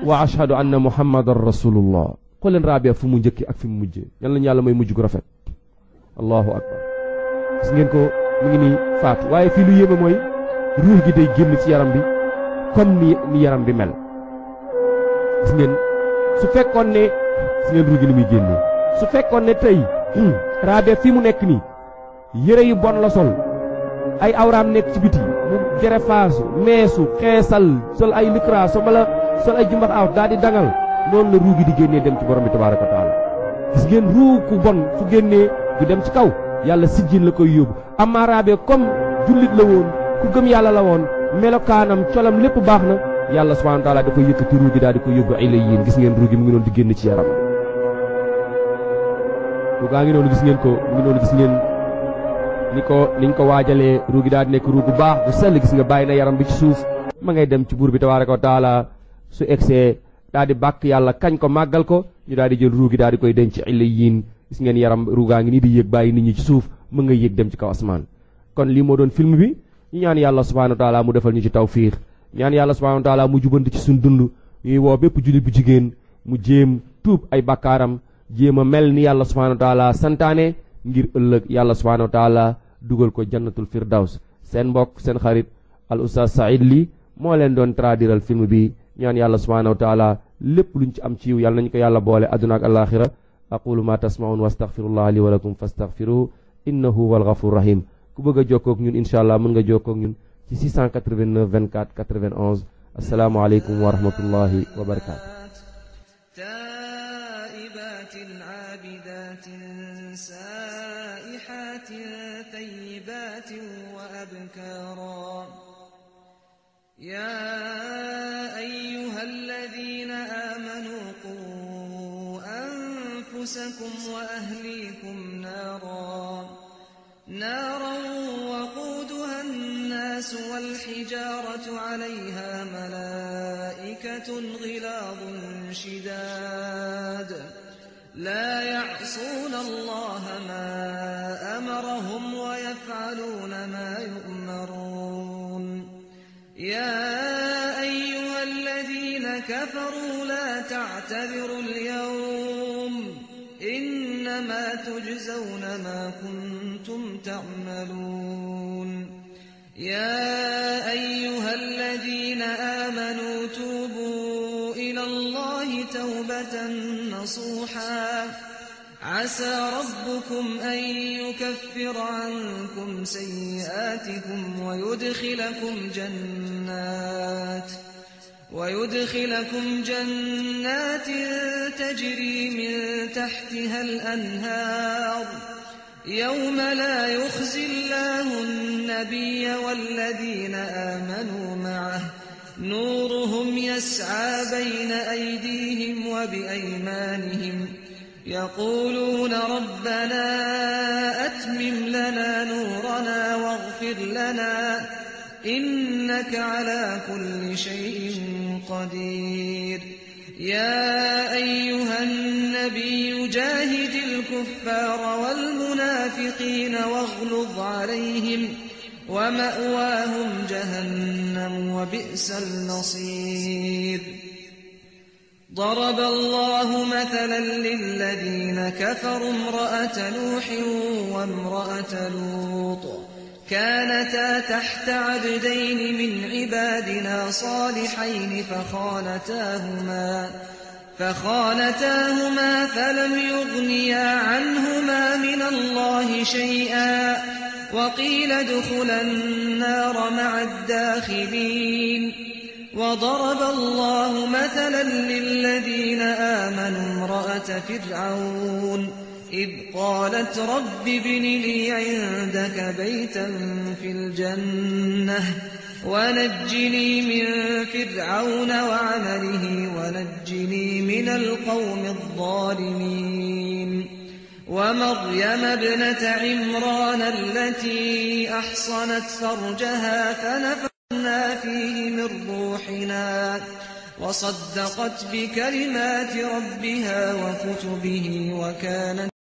S1: wa ashhadu anna muhammadan rasulullah xool leen Rabia fu mu njëkki ak fi mu mujjee yal nañu yàlla may mujj gu rafet allahu akbar gis ngeen ko mu ngi nii faatu waaye fii lu yéeme mooy ruux gi day génn ci yaram bi comme ni yaram bi mel gis ngeen su fekkoon ne gis ngeen ruux gi ni muy génnee su fekkoon ne tey Rabia fi mu nekk nii yére yu bon la sol ay awraam nekk ci biti mu jerefaasu meesu xeesal sol ay likra sol ay jumbax aw daal di dangal noonu la ruugi di génnee dem ci borom bi tabaaraka wa taala gis ngeen ruu ku bon su génnee du dem ci kaw yàlla sijjin la koy yóbbu amma Rabia comme jullit la woon ku gëm yàlla la woon melokaanam colam lépp baax na yàlla subhaanahu wa taala da koy yëkkati ruugi daal di koy yóbbu ilayyin gis ngeen ruugi mu ngi noonu di génn ci yaram ruugaa ngi noonu gis ngeen ko mu ngi noonu gis ngeen niñ ko waajalee ruugi daal di nekk ruugu baax bu sell gis nga bàyyi na yaram bi ci suuf ma ngay dem ci buur bi tabaaraka wa taala su egsee daal di bàkk yàlla kañ ko màggal ko ñu daal di jël ruugi daal di koy denc illiyin gis ngeen yaram ruugaa ngi nii di yéeg bàyyi nit ñi ci suuf mu nga yéeg dem ci kaw asmaan kon lii moo doon film bi ñu ñaan yàlla subhaanahu wa taala mu defal ñu ci tawfiix ñaan yàlla subhaanahu wa taala mu jubanti ci suñ dund ñuy woo bépp jullit bu jigéen mu jéem tuub ay bakkaaram jéem a mel ni yàlla subhaanahu wa taala santaane ngir ëllëg yàlla subhaanahu wa taala dugal ko jannatul firdaws seen mbokk seen xarit al oustaz Saïd Ly moo leen doon traduiral film bi ñaan yàlla subhaanahu wa taala lépp luñ ci am ci yiw yàlla nañu ko yàlla boole adduna ak alaxira aqulu ma tasmaun wa astaghfirullah li wa lakum fastaghfiruhu innahu huwal ghafur rahim ku bëgg a jokkoo ak ñun incha allah mën nga jokkoo ak ñun ci 689 24 91 assalaamu aleykum wa rahmatullahi wa barakatuh
S7: يا أيها الذين آمنوا قوا أنفسكم وأهليكم نارا وقودها الناس والحجارة عليها ملائكة غلاظ شداد لا يعصون الله ما أمرهم ويفعلون ما يؤمرون يا أيها كفروا لا تعتذروا اليوم إنما تجزون ما كنتم تعملون يا أيها الذين آمنوا توبوا إلى الله توبة نصوحا عسى ربكم أن يكفر عنكم سيئاتكم ويدخلكم جنات تجري من تحتها الأنهار يوم لا يخزي الله النبي والذين آمنوا معه نورهم يسعى بين أيديهم وبأيمانهم يقولون ربنا أتمم لنا نورنا واغفر لنا إنك على كل شيء قدير يا أيها النبي جاهد الكفار والمنافقين واغلظ عليهم ومأواهم جهنم وبئس المصير ضرب الله مثلا للذين كفروا امرأة نوح وامرأة لوط كانتا تحت عبدين من عبادنا صالحين فخانتاهما فلم يغنيا عنهما من الله شيئا وقيل ادخلا النار مع الداخلين وضرب الله مثلا للذين آمنوا امرأة فرعون إذ قالت رب ابن لي عندك بيتا في الجنة ونجني من فرعون وعمله ونجني من القوم الظالمين ومريم ابنة عمران التي أحصنت فرجها فنفخنا فيه من روحنا وصدقت بكلمات ربها وكتبه وكانت